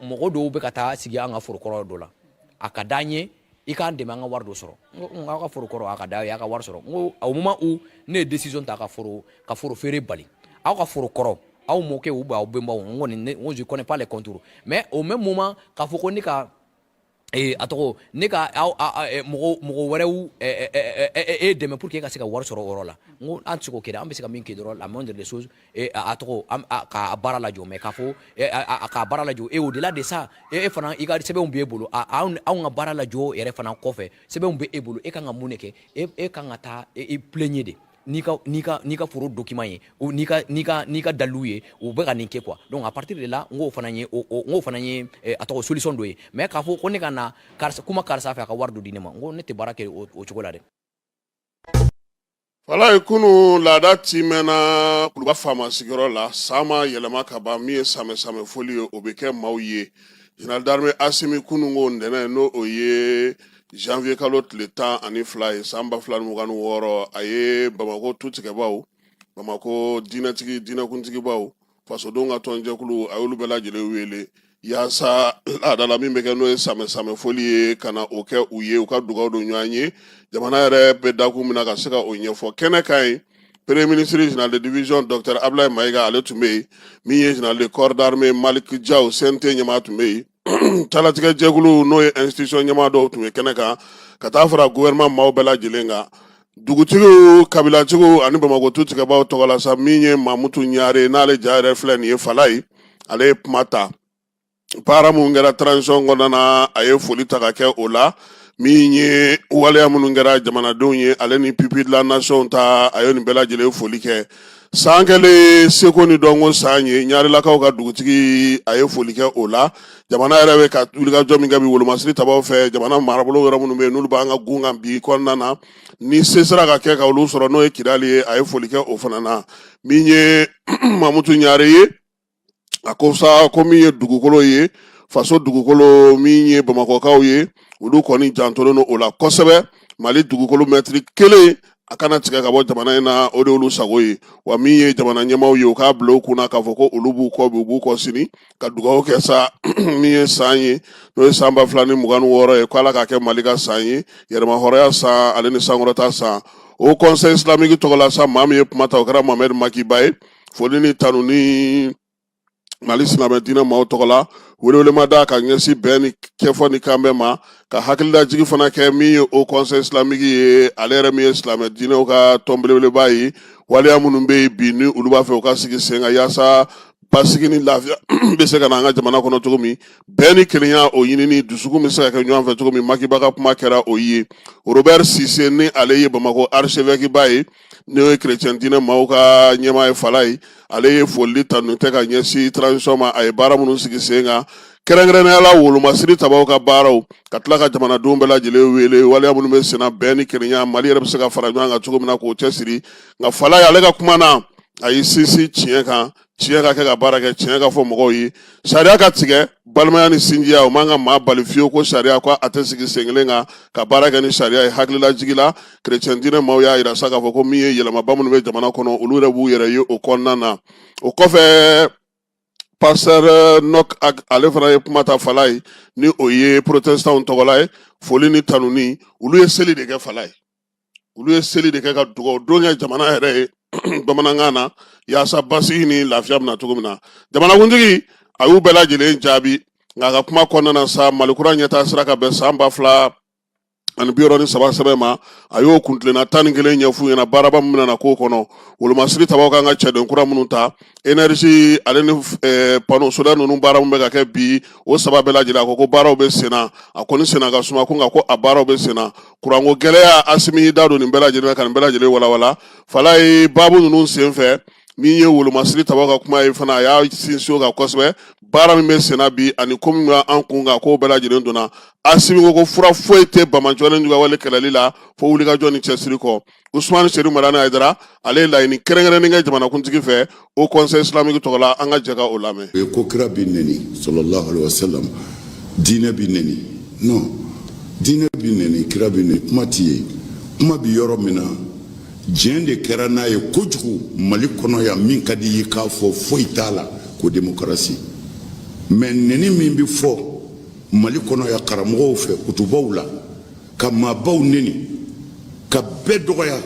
S5: mɔgɔ dɔw bɛ ka taa sigi an ka forokɔrɔ dɔ la, a ka d'an ye i k'an dɛmɛ an ka wari dɔ sɔrɔ. N ko aw ka foro kɔrɔ, a ka d'a ye a ka wari sɔrɔ. N ko au moment où ne ye décision ta ka foro feere bali, aw ka foro kɔrɔ, aw mɔkɛ ou aw bɛnbaw, n kɔni ne, n ko je connais pas les contours, mais au même moment k'a fɔ ko ne ka a tɔgɔ, ne ka aw mɔgɔ wɛrɛw e dɛmɛ pour que e ka se ka wari sɔrɔ o yɔrɔ la, n ko an tɛ se k'o kɛ dɛ. An bɛ se ka min kɛ dɔrɔn, la moindre des choses, a tɔgɔ, k'a baara lajɔ, mais k'a fɔ k'a baara lajɔ, et au delà de ça, e fana, i ka sɛbɛnw b'e bolo, anw ka baara lajɔ yɛrɛ fana kɔfɛ, sɛbɛnw bɛ e bolo, e kan ka mun de kɛ? E kan ka taa e plaigner de n'i ka foro document ye, n'i ka dalilu ye, u bɛ ka nin kɛ quoi. Donc à partir de là, n k'o fana ye o, n k'o fana ye a tɔgɔ, solution dɔ ye. Mais k'a fɔ ko ne ka na karisa, kuma karisa fɛ, a ka wari dɔ di ne ma, n ko ne tɛ baara kɛ o cogo la dɛ.
S1: Walayi, kunu laada timɛna Kuluba faama sigiyɔrɔ la. San ma yɛlɛma ka ban, min ye samɛ samɛ foli ye, o bɛ kɛ maaw ye. Général d'armée Asimi, kunun ko ntɛnɛn, n'o o ye janvier kalo tile 12 ye, san 2026, a ye Bamakɔ tutigɛbaw, Bamakɔ diinɛtigi, diinɛkuntigibaw, fasodenw ka tɔnjɛkulu, a y'olu bɛɛ lajɛlen wele yaasa laadala min bɛ kɛ, n'o ye samɛ samɛ foli ye, ka na o kɛ u ye, u ka dugawu don ɲɔgɔn ye, jamana yɛrɛ bɛ dakun min na, ka se ka o ɲɛfɔ. Kɛnɛ kan yen, premier ministre, général de division docteur Ablaye Mayiga, ale tun bɛ yen. Min ye général de corps d'armée Malik Diaw, CNT ɲɛmaa, tun bɛ yen. Talatigɛ jɛkulu, n'o ye institution ɲɛmaa dɔw, tun bɛ kɛnɛ kan, ka taa fara gouvernement maaw bɛɛ lajɛlen kan, dugutigiw, kabilatigiw ani Bamakɔ tutigɛbaw tɔgɔ la sa. Min ye Mamutu Ɲare, n'ale ja yɛrɛ filɛ nin ye Falaye, ale ye kuma ta. Baara mun kɛra transition kɔnɔna na, a ye foli ta ka kɛ o la. Min ye waleya minnu kɛra jamanadenw ye, ale ni pupille de la nation ta, a ye nin bɛɛ lajɛlen foli kɛ. San kɛlen seko ni dɔnko san ye, Ɲarelakaw ka dugutigi, a ye foli kɛ o la. Jamana yɛrɛ bɛ ka wulikajɔ min kɛ bi, wolomasiri tabaw fɛ, jamana marabolo yɔrɔ minnu bɛ yen, n'olu b'an ka gun kan bi kɔnɔna na, ni se sera ka kɛ ka olu sɔrɔ, n'o ye Kidali ye, a ye foli kɛ o fana na. Min ye Mamutu Ɲare ye, a ko sa ko min ye dugukolo ye, faso dugukolo, min ye Bamakɔkaw ye, olu kɔni jantolen don o la kosɛbɛ. Mali dugukolo mɛtiri kelen, a kana tigɛ ka bɔ jamana in na, o de y'olu sago ye. Wa min ye jamana ɲɛmaaw ye, u k'a bila u kunna k'a fɔ ko olu b'u kɔ bi, u b'u kɔ sini, ka dugawu kɛ sa. Min ye san ye, n'o ye san 2026 ye, ko Ala k'a kɛ Mali ka san ye, yɛrɛmahɔrɔnya san, ale ni sankɔrɔta san. O Conseil islamique tɔgɔ la sa, maa min ye kuma ta, o kɛra Mohamed Makiba ye. Foli ni tanu ni Mali silamɛ diinɛ maaw tɔgɔ la, welewelema da ka ɲɛsin bɛn ni kɛfɔ ni kanbɛn ma, ka hakililajigi fana kɛ. Min ye o Conseil islamique ye, ale yɛrɛ min ye silamɛ diinɛw ka tɔn belebeleba ye, waleya minnu bɛ yen bi, ni olu b'a fɛ u ka sigi sen kan yaasa basigi ni lafiya bɛ se ka na an ka jamana kɔnɔ cogo min, bɛn ni kelenya, o ɲinini, dusukun bɛ se ka kɛ ɲɔgɔn fɛ cogo min, Makiba ka kuma kɛra o ye. Robert Sise, ni ale ye Bamakɔ archevêque ba ye, n'o ye chrétien diinɛ maaw ka ɲɛmaa ye Fala ye, ale ye foli tanu tɛ ka ɲɛsin transition ma, a ye baara minnu sigi sen kan, kɛrɛnkɛrɛnnenya la wolomasiri tabaw ka baaraw, ka tila ka jamanadenw bɛɛ lajɛlen wele, waleya minnu bɛ senna, bɛn ni kelenya, Mali yɛrɛ bɛ se ka fara ɲɔgɔn kan cogo min na, k'o cɛsiri. Nka Fala ye, ale ka kuma na, a y'i sinsin tiɲɛ kan, tiɲɛ ka kɛ ka baara kɛ, tiɲɛ ka fɔ mɔgɔw ye, sariya ka tigɛ, balimaya ni sinjiya, o man ka maa bali fiyewu ko sariya ko a tɛ sigi sen kelen kan ka baara kɛ ni sariya ye. Hakililajigi la, chrétien diinɛ maaw y'a yira sa k'a fɔ ko min ye yɛlɛmaba minnu bɛ jamana kɔnɔ, olu yɛrɛ b'u yɛrɛ ye o kɔnɔna na. O kɔfɛ, pasteur Nok, ale fana ye kuma ta Fala ye, ni o ye protestantw tɔgɔla ye. Foli ni tanuni, olu ye seli de kɛ Fala ye, olu ye seli de kɛ ka dugawu don kɛ jamana yɛrɛ ye bamanankan na, yaasa basigi ni lafiya bɛna cogo min na. Jamanakuntigi, a y'u bɛɛ lajɛlen jaabi, nka a ka kuma kɔnɔna na sa, Mali kura ɲɛtaa sira ka bɛn san ba fila 2063 sɛbɛn ma. A y'o kuntilenna 11 ɲɛf'u ɲɛna, baaraba min bɛna na k'o kɔnɔ, wolomasiri tabaw kan ka cɛden kura minnu ta, énergie ale ni panneau solaire ninnu baara min bɛ ka kɛ bi, o saba bɛɛ lajɛlen, a ko ko baaraw bɛ senna. A kɔni senna ka suma ko, nka ko a baaraw bɛ senna. Kuranko gɛlɛya, Asimi y'i da don nin bɛɛ lajɛlen na ka nin bɛɛ lajɛlen walawala. Falaye, baabu ninnu senfɛ, min ye wolomasiri tabaw ka kuma ye fana, a y'a sinsin o kan kosɛbɛ. Baara min bɛ senna bi ani ko min bɛ an kun kan, k'o bɛɛ lajɛlen donna. Asimi ko ko fura foyi tɛ banbaanciwale ni juguyawale kɛlɛli la fo wulikajɔ ni cɛsiri kɔ. Usumani Serifu Madani Hayidara, ale ye laɲini kɛrɛnkɛrɛnnen kɛ jamanakuntigi fɛ Haut Conseil islamique tɔgɔ la. An ka jɛ ka o lamɛn.
S6: O ye ko kira bi neni sallallahu alaihi wasallam, diinɛ bi neni. Non, diinɛ bi neni, kira bi neni, kuma ti ye. Kuma bi yɔrɔ min na, diɲɛ de kɛra n'a ye kojugu Mali kɔnɔ yan. Min ka di i ye k'a fɔ, foyi t'a la ko démocratie. Mais neni min bɛ fɔ Mali kɔnɔ yan karamɔgɔw fɛ kutubaw la, ka maabaw neni, ka bɛɛ dɔgɔya,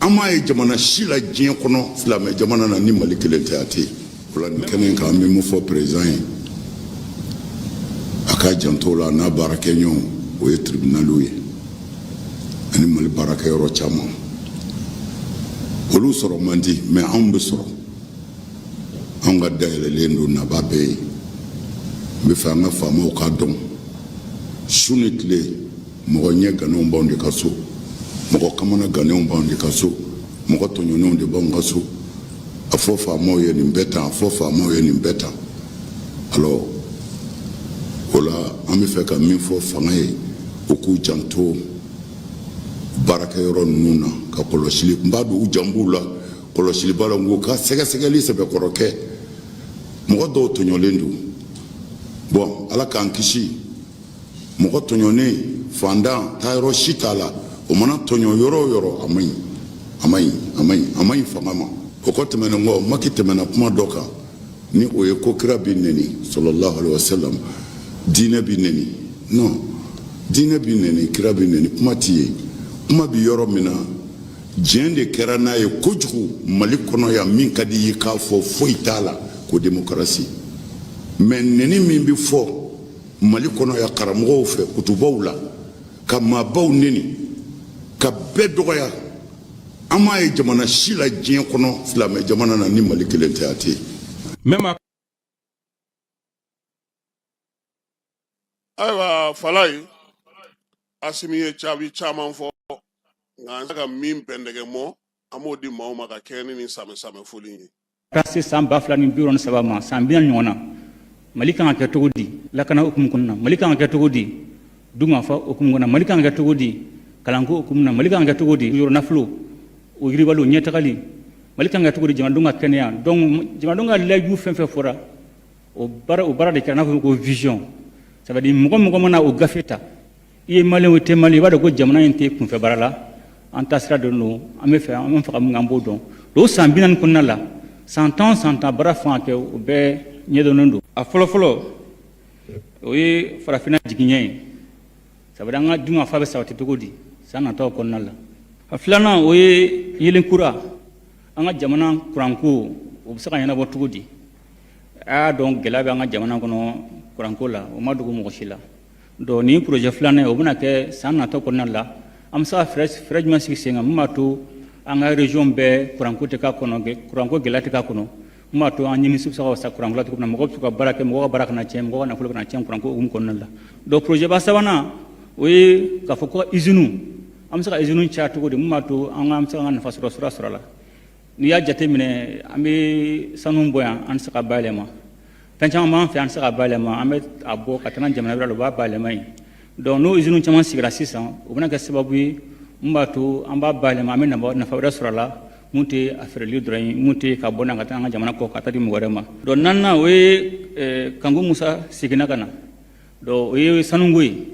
S6: an m'a ye jamana si la diɲɛ kɔnɔ silamɛ jamana na ni Mali kelen tɛ, a tɛ yen. O la, nin kɛnɛ in kan, an bɛ mun fɔ président ye? A k'a janto o la, a n'a baarakɛɲɔgɔnw, o ye tribunaliw ye ani Mali baarakɛyɔrɔ caman. Olu sɔrɔ man di, mais anw bɛ sɔrɔ, anw ka dayɛlɛlen don naba bɛɛ ye. N bɛ fɛ an ka faamaw k'a dɔn, su ni tile, mɔgɔ ɲɛ ganenw b'anw de ka so, mɔgɔ kamana ganenw b'anw de ka so, mɔgɔ tɔɲɔnenw de b'anw ka so. A fɔ faamaw ye nin bɛɛ tan, a fɔ faamaw ye nin bɛɛ tan. Alors, o la, an bɛ fɛ ka min fɔ fanga ye, u k'u janto baarakɛyɔrɔ ninnu na, ka kɔlɔsili n b'a dɔn u jan b'u la kɔlɔsiliba la, n ko ka sɛgɛsɛgɛli sɛbɛkɔrɔ kɛ. Mɔgɔ dɔw tɔɲɔlen don. Bon, Ala k'an kisi, mɔgɔ tɔɲɔnen fantan taayɔrɔ si t'a la. O mana tɔɲɔ yɔrɔ o yɔrɔ, a man ɲi, a man ɲi, a man ɲi, a man ɲi fanga ma. O kɔ tɛmɛnen kɔ, Maki tɛmɛna kuma dɔ kan, ni o ye ko kira bi neni sallallahu alaihi wasallam, diinɛ bi neni. Non, diinɛ bi neni, kira bi neni, kuma ti ye. Kuma bi yɔrɔ min na, diɲɛ de kɛra n'a ye kojugu Mali kɔnɔ yan. Min ka di i ye k'a fɔ, foyi t'a la ko démocratie. Mais neni min bɛ fɔ Mali kɔnɔ yan karamɔgɔw fɛ kutubaw la, ka maabaw neni, ka bɛɛ dɔgɔya, an m'a ye jamana si la diɲɛ kɔnɔ silamɛ jamana na ni Mali kelen tɛ, a tɛ yen.
S1: Ayiwa Falaye, Asimi ye jaabi caman fɔ, nka an se ka min bɛndɛgɛ mɔ, an b'o di maaw ma ka kɛɲɛ ni nin samɛ samɛ foli ye.
S7: Ka se san 2063 ma, san 40 ɲɔgɔn na, Mali kan ka kɛ cogo di lakana hukumu kɔnɔna na? Mali kan ka kɛ cogo di dunkafa hukumu kɔnɔna na? Mali kan ka kɛ cogo di kalanko hukumu na? Mali kan ka kɛ cogo di yɔrɔ nafolo o yiribali o ɲɛtagali? Mali kan ka kɛ cogo di jamanadenw ka kɛnɛya? Donc jamanadenw ka layidu fɛn fɛn fɔra, o baara de kɛra n'a fɔ ko vision. Ça veut dire mɔgɔ mɔgɔ mana o gafe ta, i ye malien o, i tɛ malien, i b'a dɔn ko jamana in tɛ kunfɛ baara la, an taasira de don, an bɛ fɛ an bɛ fɛ ka mun kɛ, an b'o dɔn. O san 40 kɔnɔna la, san 10, san 10 baara fɛn ka kɛ, o bɛɛ ɲɛdɔnnen don. A fɔlɔ fɔlɔ, o ye farafinna jigiɲɛ ye. Ça veut dire an ka dunkafa bɛ sabati cogo di san nataw kɔnɔna la. A filanan, o ye yelen kura, an ka jamana kuranko, o bɛ se ka ɲɛnabɔ cogo di? A y'a dɔn gɛlɛya bɛ an ka jamana kɔnɔ kuranko la, o ma dogo mɔgɔ si la. Donc nin projet filanan ye, o bɛna kɛ san natɔ kɔnɔna la. An bɛ se ka fɛɛrɛ jumɛn sigi sen kan min b'a to an ka région bɛɛ kuranko tɛ k'a kɔnɔ, kuranko gɛlɛya tɛ k'a kɔnɔ, min b'a to an nimisi bɛ se ka wasa kuranko la cogo min na, mɔgɔw bɛ se ka baara kɛ, mɔgɔw ka baara kana tiɲɛ, mɔgɔw ka nafolo kana tiɲɛ kuranko hukumu kɔnɔna la. Donc projet ba sabanan, o ye k'a fɔ ko usine, an bɛ se ka usine caya cogo di min b'a to an bɛ se ka nafa sɔrɔ sira sɔrɔ a la. N'i y'a jateminɛ, an bɛ sanu bɔ yan, an tɛ se ka bayɛlɛma. Fɛn caman b'an fɛ, an tɛ se ka bayɛlɛma, an bɛ a bɔ ka taa n'a jamana wɛrɛ la, u b'a bayɛlɛma yen. Donc n'o usine caman sigira sisan, o bɛna kɛ sababu ye mun b'a to an b'a bayɛlɛma, an bɛ nafa wɛrɛ sɔrɔ a la mun tɛ a feereli dɔrɔn ye, mun tɛ ka bɔ n'a ka taa an ka jamana kɔ ka taa di mɔgɔ wɛrɛ ma. Donc naaninan, o ye Kanku Musa seginna ka na. Donc o ye sanuko ye.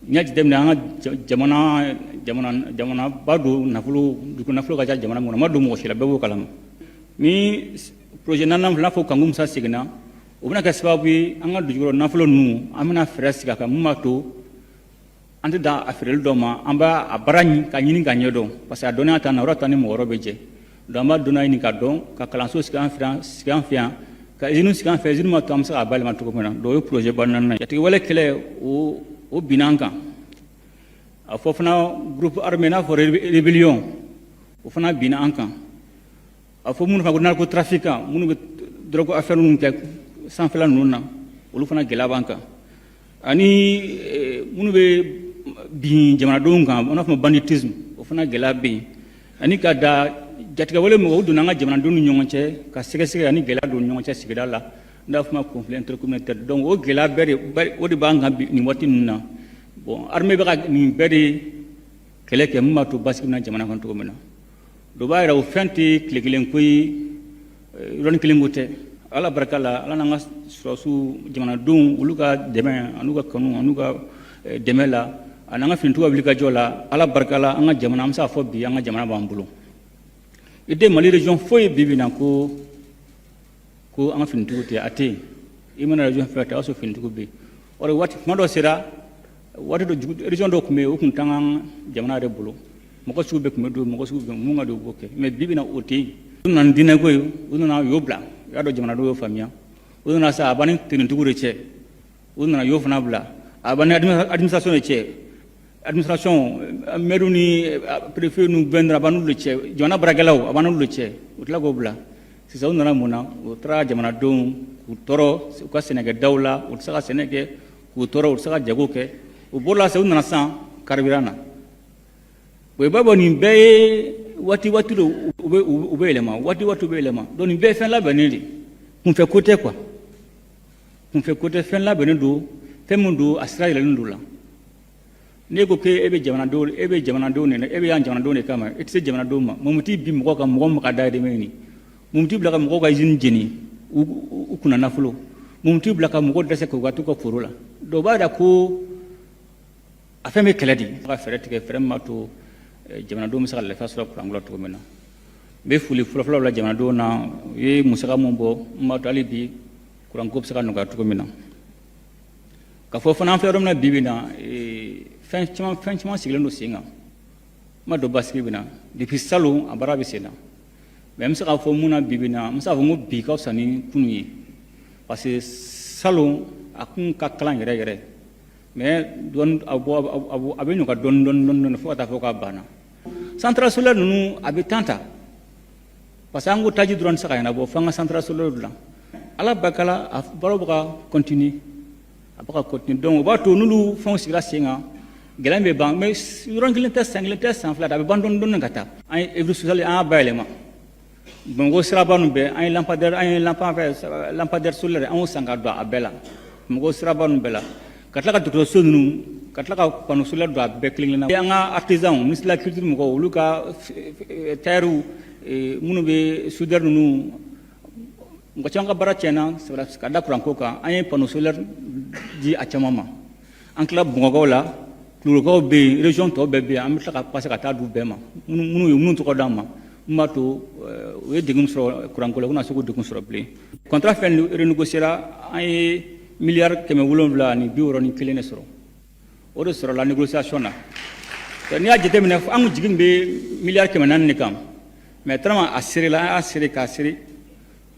S7: N'i y'a jateminɛ, an ka jamana jamanaba don, nafolo dugu nafolo ka ca jamana kɔnɔ, ma don mɔgɔ si la, bɛɛ b'o kalama. Ni projet naaninan n'a fɔ Kanku Musa seginna, o bɛna kɛ sababu ye an ka dugukɔrɔ nafolo ninnu, an bɛna fɛɛrɛ sigi a kan mun b'a to an tɛ dan a feereli dɔ ma, an b'a a baara ka ɲini ka ɲɛdɔn, parce que a dɔnniya t'an na, o ta ni mɔgɔ wɛrɛ bɛ jɛ. Donc an b'a dɔnniya ɲini ka dɔn, ka kalanso sigi an fɛ, sigi an fɛ yan, ka usine sigi an fɛ, usine b'a to an bɛ se k'a bayɛlɛma cogo min na. Donc o ye projet ba naaninan ye. Jatigɛwale kɛlɛ, o binna an kan. A fɔ fana groupe armé, n'a fɔ rébellion, o fana binna an kan. A fɔ minnu fana ko narcotrafiquant, minnu bɛ drogue affaire ninnu kɛ sanfɛla ninnu na, olu fana gɛlɛya b'an kan. Ani minnu bɛ bin jamanadenw kan, an b'a fɔ banditisme, o fana gɛlɛya bɛ yen. Ani ka da jatigɛwale mɔgɔw donna an ka jamanadenw ni ɲɔgɔn cɛ ka sɛgɛsɛgɛ ani gɛlɛya don ɲɔgɔn cɛ sigida la, n'a fɔ ma conflit intercommunautaire. Donc o gɛlɛya bɛɛ de, o de b'an kan nin waati ninnu na. Bon, armée bɛ ka nin bɛɛ de kɛlɛ kɛ min b'a to basigi bɛ na jamana kɔnɔ cogo min na. Dɔ b'a yira o fɛn tɛ tile kelen ko ye, yɔrɔnin kelen ko tɛ. Ala barika la, Ala n'an ka sɔrɔdasiw, jamanadenw, olu ka dɛmɛ an'u ka kanu an'u ka dɛmɛ la, ani an ka finitigiw ka wulikajɔ la, Ala barika la, an ka jamana, an bɛ se k'a fɔ bi an ka jamana b'an bolo. I tɛ Mali région foyi bi bi na ko an ka finitigiw tɛ, a tɛ yen. I mana région fɛn fɛn ta, o y'a sɔrɔ finitigiw bɛ yen. O de waati tuma dɔ sera, waati dɔ, région dɔw tun bɛ yen, o tun t'an ka jamana yɛrɛ bolo, mɔgɔ sugu bɛɛ tun bɛ don, mɔgɔ sugu bɛɛ mun ka don, u b'o kɛ. Mais bi bi na, o tɛ yen. U nana ni diinɛko ye, u nana u y'o bila, u y'a dɔn jamanadenw y'o faamuya. U nana sa, a b'an ni tenitigiw de cɛ, u nana u y'o fana bila. A b'an ni administration de cɛ, administration, maire ni préfet ni gouverneur, a b'an n'olu de cɛ, jamana baarakɛlaw, a b'an n'olu de cɛ, u tila k'o bila. Sisan u nana mun na? U taara jamanadenw k'u tɔɔrɔ u ka sɛnɛkɛdaw la, u tɛ se ka sɛnɛ kɛ, k'u tɔɔrɔ, u tɛ se ka jago kɛ. U bɔra la, u nana sisan carburant na. O b'a bɔ nin bɛɛ ye waati waati de, u bɛ yɛlɛma, waati waati u bɛ yɛlɛma. Donc nin bɛɛ ye fɛn labɛnnen de, kunfɛ ko tɛ quoi, kunfɛ ko tɛ, fɛn labɛnnen don, fɛn min don, a sira yɛlɛlen don la. N'e ko k'e bɛ jamanadenw, e bɛ jamanadenw de, e bɛ yan jamanadenw de kama, e tɛ se jamanadenw ma. Mun t'i bin mɔgɔ kan, mɔgɔ min ka dahirimɛ ɲini? Mun t'i bila ka mɔgɔw ka usine jeni u kunna nafolo? Mun t'i bila ka mɔgɔw dɛsɛ k'u ka t'u ka foro la? Donc o b'a jira ko a fɛn bɛ kɛlɛ de ka fɛɛrɛ tigɛ, fɛɛrɛ min b'a to jamanadenw bɛ se ka lafiya sɔrɔ kuranko la cogo min na. N bɛ foli fɔlɔfɔlɔ bila jamanadenw na, u ye musaka mun bɔ n b'a to hali bi kuranko bɛ se ka nɔgɔya cogo min na. Ka fɔ fana, an filɛ yɔrɔ min na bi bi na, fɛn caman sigilen don sen kan n ma dɔn basigi bɛ na depuis salon, a baara bɛ sen na. Mais n bɛ se k'a fɔ mun na bi bi na, n bɛ se k'a fɔ n ko bi ka fisa ni kunun ye, parce que salon a kun ka kalan yɛrɛ yɛrɛ, mais dɔɔni a bɔ, a bɛ nɔgɔya dɔɔni dɔɔni dɔɔni dɔɔni fo ka taa fɔ k'a banna. Centrale solaire ninnu, a bɛ temps ta, parce que an ko taji dɔrɔn tɛ se ka ɲɛnabɔ, fo an ka centrale solaire dilan. Ala barika la, a baaraw bɛ ka continuer, a bɛ ka continuer. Donc o b'a to n'olu fɛnw sigira sen kan, gɛlɛya bɛ ban. Mais yɔrɔnin kelen tɛ, san kelen tɛ, san 2 tɛ, a bɛ ban dɔɔni dɔɔni ka taa. An ye œuvre sociale, an y'a bayɛlɛma. Bamakɔ siraba ninnu bɛɛ, an ye lampadaire, an ye lampadaire solaire, an y'o san ka don a bɛɛ la, Bamakɔ siraba ninnu bɛɛ la, ka tila ka dɔgɔtɔrɔso ninnu, ka tila ka panneau solaire don a bɛɛ kelen kelenna. An ka artisan, ministre de la culture mɔgɔw, olu ka tailleur minnu bɛ soudeur ninnu, mɔgɔ caman ka baara tiɲɛna ka da kuranko kan, an ye panneau solaire di a caman ma. An tila Bamakɔkaw la, Kulukorokaw bɛ yen, région tɔw bɛɛ bɛ yen, an bɛ tila ka passer ka taa d'u bɛɛ ma, minnu ye minnu tɔgɔ d'an ma, min b'a to u ye degun sɔrɔ kuranko la, u kana se k'o degun sɔrɔ bilen. Contrat fɛn renégocier an ye miliyari 761 de sɔrɔ, o de sɔrɔla négociation na. N'i y'a jateminɛ, an kun jigi bɛ miliyari 400 de kan, mais tellement a serela, an y'a sere k'a sere,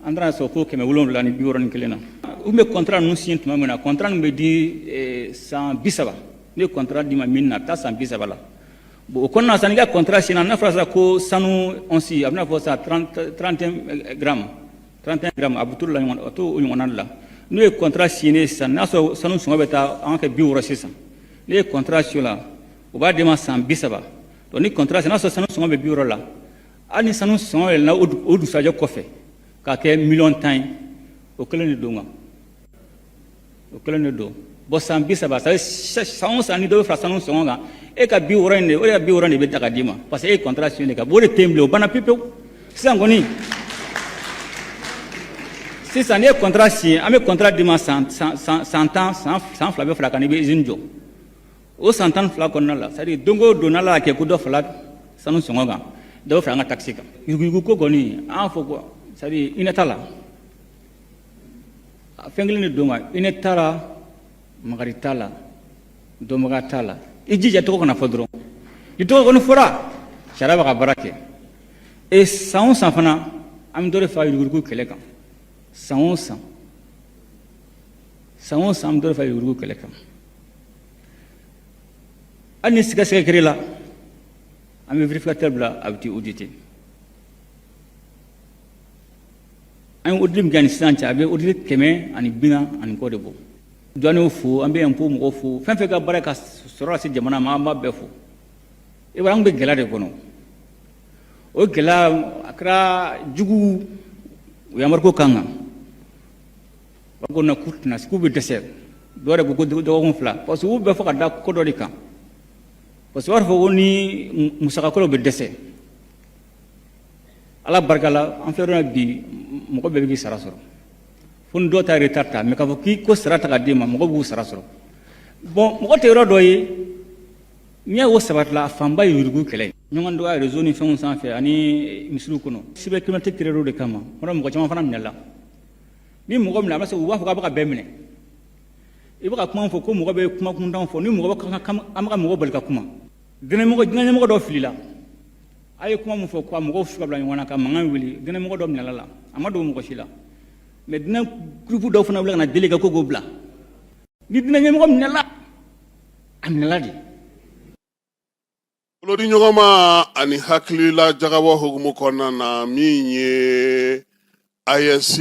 S7: an taara sɔrɔ ko 761 na. U bɛ contrat ninnu signé tuma min na, contrat ninnu bɛ di san 30. Ne ye contrat d'i ma min na, a bɛ taa san 30 la. Bon, o kɔnɔna na sisan, n'i ka contrat signé, n'a fɔra sisan ko sanu once, a bɛna fɔ sisan 31 grammes, 31 grammes, a bɛ t'o la ɲɔgɔn, a t'o ɲɔgɔnna de la. N'o ye contrat signé sisan, n'a sɔrɔ sanu sɔngɔ bɛ taa an ka kɛ 60 sisan, n'e ye contrat signé o la, o b'a d'e ma san 30. Donc ni contrat signé, n'a sɔrɔ sanu sɔngɔ bɛ 60 la, hali ni sanu sɔngɔ yɛlɛnna o dugusajɛ kɔfɛ k'a kɛ miliyɔn 10 ye, o kelen de don kan, o kelen de don. Bon, san 30, c'est à dire san o san ni dɔ bɛ fara sanu sɔngɔ kan, e ka 60 in de, o de ka 60 de bɛ ta ka d'i ma, parce que e ye contrat signé de kan. O de tɛ yen bilen, o banna pewu pewu. Sisan kɔni, sisan n'i ye contrat signé, an bɛ contrat d'i ma san 10, san 2 bɛ fara kan, i bɛ usine jɔ. O san 12 kɔnɔna la, c'est à dire don o don n'Ala y'a kɛ ko dɔ fara sanu sɔngɔ kan, dɔ bɛ fara an ka taxe kan. Yuruguyurugu ko kɔni, an y'a fɔ ko c'est à dire hinɛ t'a la, fɛn kelen de don kan, hinɛ t'a la, makari t'a la, dɔnbaga t'a la. I jija tɔgɔ kana fɔ dɔrɔn, ni tɔgɔ kɔni fɔra, sariya b'a ka baara kɛ. E san o san fana, an bɛ dɔ de fara yuruguyurugu kɛlɛ kan. San o san, san o san, an bɛ dɔ de fara yuruguyurugu kɛlɛ kan. Hali ni sigasɛgɛ kɛr'i la, an bɛ vérificateur bila, a bɛ t'i auditer. An ye audit min kɛ ni sisan cɛ, a bɛ audit 140 ani kɔ de bɔ. Douaniers fo, an bɛ impôt mɔgɔw fo, fɛn fɛn ka baara ka sɔrɔ lase jamana ma, an b'a bɛɛ fo. I b'a ye, an bɛ gɛlɛya de kɔnɔ. O gɛlɛya a kɛra jugu u ye embargo k'an kan. U ko k'u tɛna se, k'u bɛ dɛsɛ. Dɔw yɛrɛ ko ko dɔgɔkun 2, parce que u bɛɛ fɔ ka da ko dɔ de kan, parce que u b'a fɔ ko ni musakakɔrɔw bɛ dɛsɛ. Ala barika la, an filɛ yɔrɔ bi, mɔgɔ bɛɛ bɛ k'i sara sɔrɔ, fo ni dɔw ta retard ta, mais k'a fɔ k'i ko sara ta ka d'i ma, mɔgɔ b'u sara sɔrɔ. Bon, mɔgɔ tɛ yɔrɔ dɔ ye, n'i y'a o sabatila, a fanba ye yurugu kɛlɛ ye, ɲɔgɔn dɔgɔya réseau ni fɛnw sanfɛ ani misiriw kɔnɔ. Cybercriminalité créé de kama o mɔgɔ caman fana minɛla. Ni mɔgɔ minɛ, a bɛ se, u b'a fɔ k'a bɛ ka bɛɛ minɛ. I bɛ ka kuma fɔ ko mɔgɔ bɛ kuma kuntan fɔ, ni mɔgɔ bɛ an bɛ ka mɔgɔ bali ka kuma. Diinɛmɔgɔ diinɛ dɔ filila, a ye kuma min fɔ ko mɔgɔw su ka bila ɲɔgɔn na ka mankan wuli, diinɛmɔgɔ dɔ minɛla la, a ma dogo mɔgɔ si la. Mais diinɛ groupe dɔw fana wuli ka na deli kɛ ko k'o bila. Ni diinɛ ɲɛmɔgɔ minɛla, a minɛla de.
S1: Bolodi ɲɔgɔnma ani hakilila jagabɔ hukumu kɔnɔna na, min ye AES,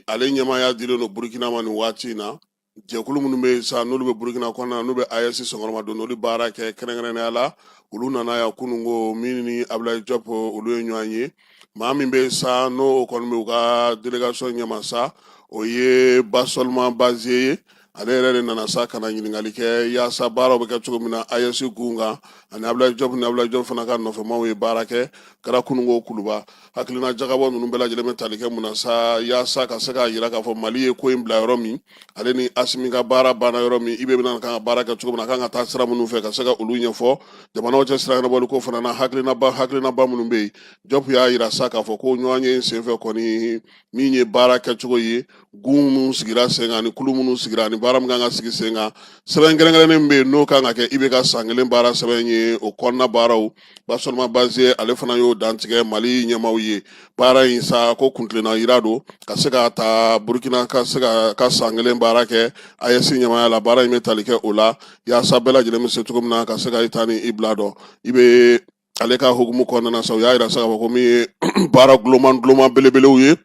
S1: ale ɲɛmaaya dilen don Burukina ma nin waati in na. Jɛkulu minnu bɛ yen sa, n'olu bɛ Burukina kɔnɔna na, n'u bɛ AES senkɔrɔma don, n'olu baara kɛ kɛrɛnkɛrɛnnenya la, olu nana yan kununko. Min ni Abulayi Jɔp, olu ye ɲɔgɔn ye. Maa min bɛ sa, n'o kɔni bɛ u ka délégation ɲɛma sa, o ye Bassolma Bazié ye. Ale yɛrɛ de nana sa ka na ɲininkali kɛ yaasa baaraw bɛ kɛ cogo min na AES gun kan, ani Abulayi Jɔp ni Abulayi Jɔp fana ka nɔfɛmaw ye baara kɛ. Kɛra kununko Kuluba. Hakilina jagabɔ ninnu bɛɛ lajɛlen bɛ tali kɛ mun na sa? Yaasa ka se k'a yira k'a fɔ Mali ye ko in bila yɔrɔ min, ale ni Asimi ka baara banna yɔrɔ min, IB bɛna kan ka baara kɛ cogo min na, a kan ka taa sira minnu fɛ, ka se ka olu ɲɛfɔ. Jamanaw cɛ sira ɲɛnabɔli ko fana na, hakilinaba minnu bɛ yen, Jɔp y'a yira sa k'a fɔ ko ɲɔgɔn ye senfɛ kɔni, min ye baara kɛcogo ye, gun minnu sigira sen kan, ani kulu minnu sigira, ani baara min kan ka sigi sen kan, sɛbɛn kɛrɛnkɛrɛnnen min bɛ yen n'o kan ka kɛ IB ka san kelen baara sɛbɛn ye, o kɔnɔna baaraw, Bassolma Bazié ale fana y'o dantigɛ Mali ɲɛmaaw ye. Baara in sa, ko kuntilenna yira don ka se ka ta Burukina ka se ka san kelen baara kɛ AES ɲɛmaaya la. Baara in bɛ tali kɛ o la yaasa bɛɛ lajɛlen bɛ se cogo min na ka se ka i ta ni i bila dɔn. I bɛ ale ka hukumu kɔnɔna na sa, u y'a yira sa k'a fɔ ko min ye baara gulonman gulonman belebelew ye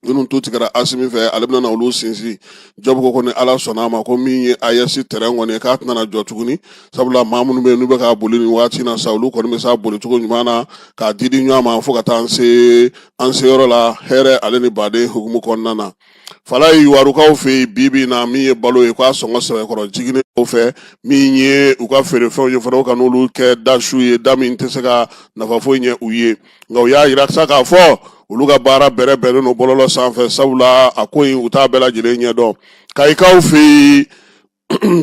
S1: minnu tu tigɛra Asimi fɛ, ale bɛna olu sinsin. Jɔp ko ni Ala sɔnna a ma, ko min ye AES terrain kɔni ye, k'a tɛna na jɔ tuguni, sabula maa minnu bɛ yen n'u bɛ k'a boli nin waati in na sa, olu kɔni bɛ s'a boli cogo ɲuman na k'a di di ɲɔgɔn ma fo ka taa an se an seyɔrɔ la hɛrɛ ale ni baden hukumu kɔnɔna na. Falayi Warukaw fɛ yen bi bi in na, min ye balo ye, k'a sɔngɔ sɛbɛkɔrɔ jiginnen fɛ, min ye u ka feerefɛnw ye fana, u ka n'olu kɛ dasu ye, da min tɛ se ka nafa foyi ɲɛ u ye. Nka u y'a yira sa k'a fɔ olu ka baara bɛrɛ bɛnnen don bɔlɔlɔ sanfɛ, sabula a ko in, u t'a bɛɛ lajɛlen ɲɛdɔn. Kayikaw fɛ yen,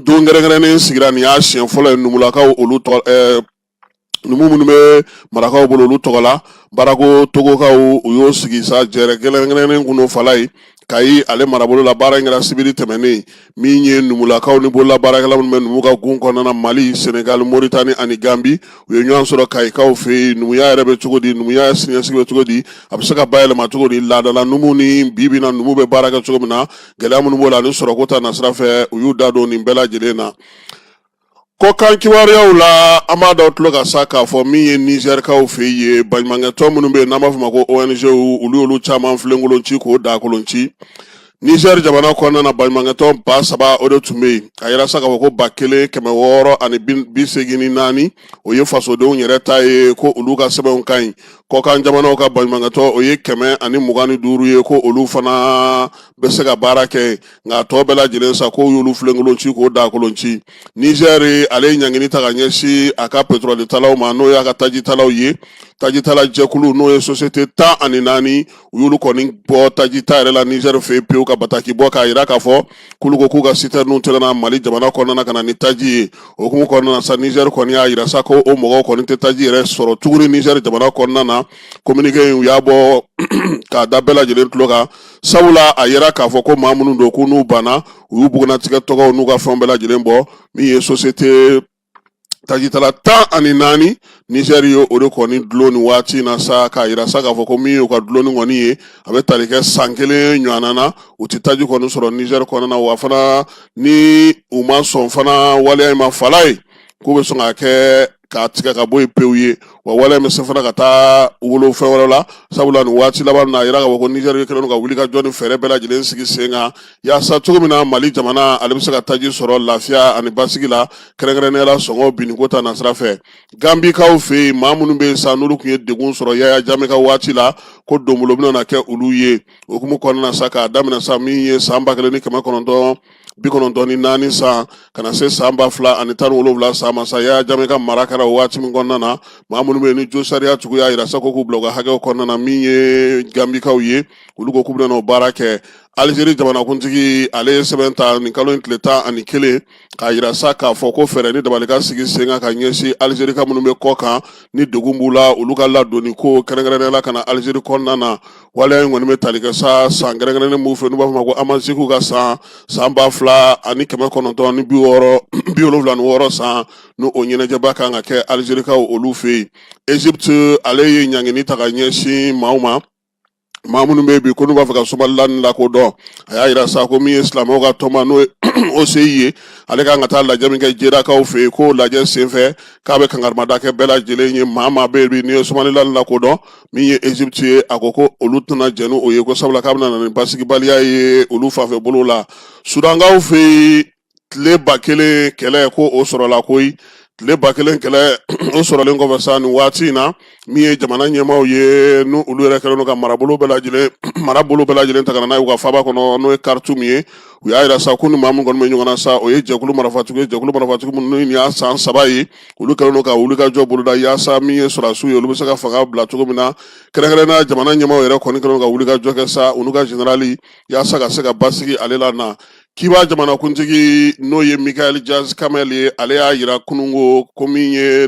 S1: don kɛrɛnkɛrɛnnen sigira, nin y'a siɲɛ fɔlɔ ye numulakaw, olu tɔgɔ numu minnu bɛ marakaw bolo, olu tɔgɔ la baarako togokaw, u y'o sigi sa jɛrɛ kɛrɛnkɛrɛnnen kun don Falayi Kayi ale marabolo la. Baara in kɛra sibiri tɛmɛnen. Min ye numulakaw ni bolola baarakɛla minnu bɛ numu ka gun kɔnɔna na, Mali, Senegali, Moritani ani Gambi, u ye ɲɔgɔn sɔrɔ Kayikaw fɛ yen. Numuya yɛrɛ bɛ cogo di? Numuya siniɲɛsigi bɛ cogo di? A bɛ se ka bayɛlɛma cogo di? Laadala numu ni bi bi na numu bɛ baara kɛ cogo min na, gɛlɛya minnu b'o la ani sɔrɔko ta nasira fɛ, u y'u da don nin bɛɛ lajɛlen na. Kɔkan kibaruyaw la, an b'a da tulo kan sa k'a fɔ min ye Nizɛrikaw fɛ yen, baɲumankɛtɔn minnu bɛ yen n'an b'a fɔ ma ko ONG, olu y'olu caman filenkolon ci k'o dakolon ci Nizɛri jamana kɔnɔna na. Baɲumankɛtɔn 3000 o de tun bɛ yen. A yira sa k'a fɔ ko 1684, o ye fasodenw yɛrɛ ta ye, ko olu ka sɛbɛnw ka ɲi. Kɔkan jamanaw ka baɲumankɛtɔn, o ye 125 ye, ko olu fana bɛ se ka baara kɛ. Nka tɔ bɛɛ lajɛlen sa, k'o y'olu filenkolon ci k'o dakolon ci. Nizɛri ale ye ɲangini ta ka ɲɛsin a ka petrɔli talaw ma, n'o y'a ka tajitalaw ye. Tajitala jɛkulu, n'o ye société 14, u y'olu kɔni bɔ tajita yɛrɛ la Nizɛri fɛ yen pewu, ka bataki bɔ k'a yira k'a fɔ k'olu ko k'u ka sitɛriniw tɛna na Mali jamana kɔnɔna na ka na ni taji ye. O hukumu kɔnɔna na sa, Nizɛri kɔni y'a yira sa ko o mɔgɔw kɔni tɛ taji yɛrɛ sɔrɔ tuguni Nizɛri jamana kɔnɔna na. Communiqué in, u y'a bɔ k'a da bɛɛ lajɛlen tulo kan, sabula a yira k'a fɔ ko maa minnu don, k'u n'u banna, u y'u bugunnatigɛ tɔgɔw n'u ka fɛnw bɛɛ lajɛlen bɔ. Min ye société tajitala 14, Nizɛri ye o de kɔni dulon nin waati in na sa, k'a yira sa k'a fɔ ko min y'u ka dulonni kɔni ye, a bɛ tali kɛ san kelen ɲɔgɔnna na, u tɛ taji kɔni sɔrɔ Nizɛri kɔnɔna na. Wa fana, ni u ma sɔn fana waleya in ma, Falayi, K'u bɛ sɔn k'a kɛ k'a tigɛ ka bɔ yen pewu ye. Wa waleya bɛ se fana ka taa wolo fɛn wɛrɛ la, sabula nin waati laban na, a yira k'a fɔ ko Nizɛri kɛlen don ka wuli ka jɔ ni fɛɛrɛ bɛɛ lajɛlen sigi sen kan yaasa cogo min na Mali jamana ale bɛ se ka taji sɔrɔ lafiya ani basigi la, kɛrɛnkɛrɛnnenya la sɔngɔ binniko ta nasira fɛ. Gambikaw fɛ yen, maa minnu bɛ yen sa, n'olu tun ye degun sɔrɔ Yaya Jame ka waati la, ko donbolo bɛna na kɛ olu ye. O hukumu kɔnɔna na sa, k'a daminɛ sa min ye san 1994 san ka na se san 2017 san ma sa, Yaya Jame ka mara kɛra o waati min kɔnɔna na, maa minnu bɛ yen ni josariya tigiw y'a yira sa ko k'u bila u ka hakɛw kɔnɔna na, min ye Gambikaw ye, olu ko k'u bɛna o baara kɛ. Alizeri jamanakuntigi, ale ye sɛbɛn ta nin kalo in tile 11 k'a yira sa k'a fɔ ko fɛɛrɛ ni dabali ka sigi sen kan ka ɲɛsin Alizerika minnu bɛ kɔ kan ni degun b'u la, olu ka ladonni ko, kɛrɛnkɛrɛnnenya la ka na Alizeri kɔnɔna na. Waleya in kɔni bɛ tali kɛ sa san kɛrɛnkɛrɛnnen b'u fɛ, n'u b'a fɔ ma ko Amaziku ka san, san 2966 san, n'o o ɲɛnajɛba kan ka kɛ Alizerikaw olu fɛ yen. Egypte, ale ye ɲangini ta ka ɲɛsin maaw ma, maa minnu bɛ bi ko n'u b'a fɛ ka Somaliland lakodɔn. A y'a yira sa ko min ye silamɛw ka tɔnba, n'o ye OCI ye, ale kan ka taa lajɛ min kɛ Jedakaw fɛ yen, k'o lajɛ senfɛ k'a bɛ kankarimada kɛ bɛɛ lajɛlen ye, maa maa bɛ yen bi n'i ye Somaliland lakodɔn. Min ye Egypte ye, a ko ko olu tɛna jɛn n'o ye, ko sabula k'a bɛna na ni basigibaliya ye olu fanfɛ bolo la. Sudankaw fɛ yen, tile 1000 kɛlɛ, ko o sɔrɔla koyi. Tile 1000 kɛlɛ, o sɔrɔlen kɔfɛ sa, nin waati in na, min ye jamana ɲɛmaaw ye, n'u olu yɛrɛ kɛlen don ka marabolo bɛɛ lajɛlen ta ka na n'a ye u ka faaba kɔnɔ, n'o ye Khartoum ye, u y'a yira sa ko ni maa min kɔni bɛ ɲɔgɔn na sa, o ye jɛkulu marifatigi ye, jɛkulu marifatigi minnu nin y'a san 3 ye, olu kɛlen don ka wulikajɔ boloda yaasa min ye sɔrɔdasiw ye, olu bɛ se ka fanga bila cogo min na. Kɛrɛnkɛrɛnnenya jamana ɲɛmaaw yɛrɛ kɔni kɛlen don ka wulikajɔ kɛ sa, u n'u ka generali, yaasa ka se ka basigi ale la na. Kiba jamanakuntigi, n'o ye Miguel Diaz Canel ye, ale y'a yira kununko ko min ye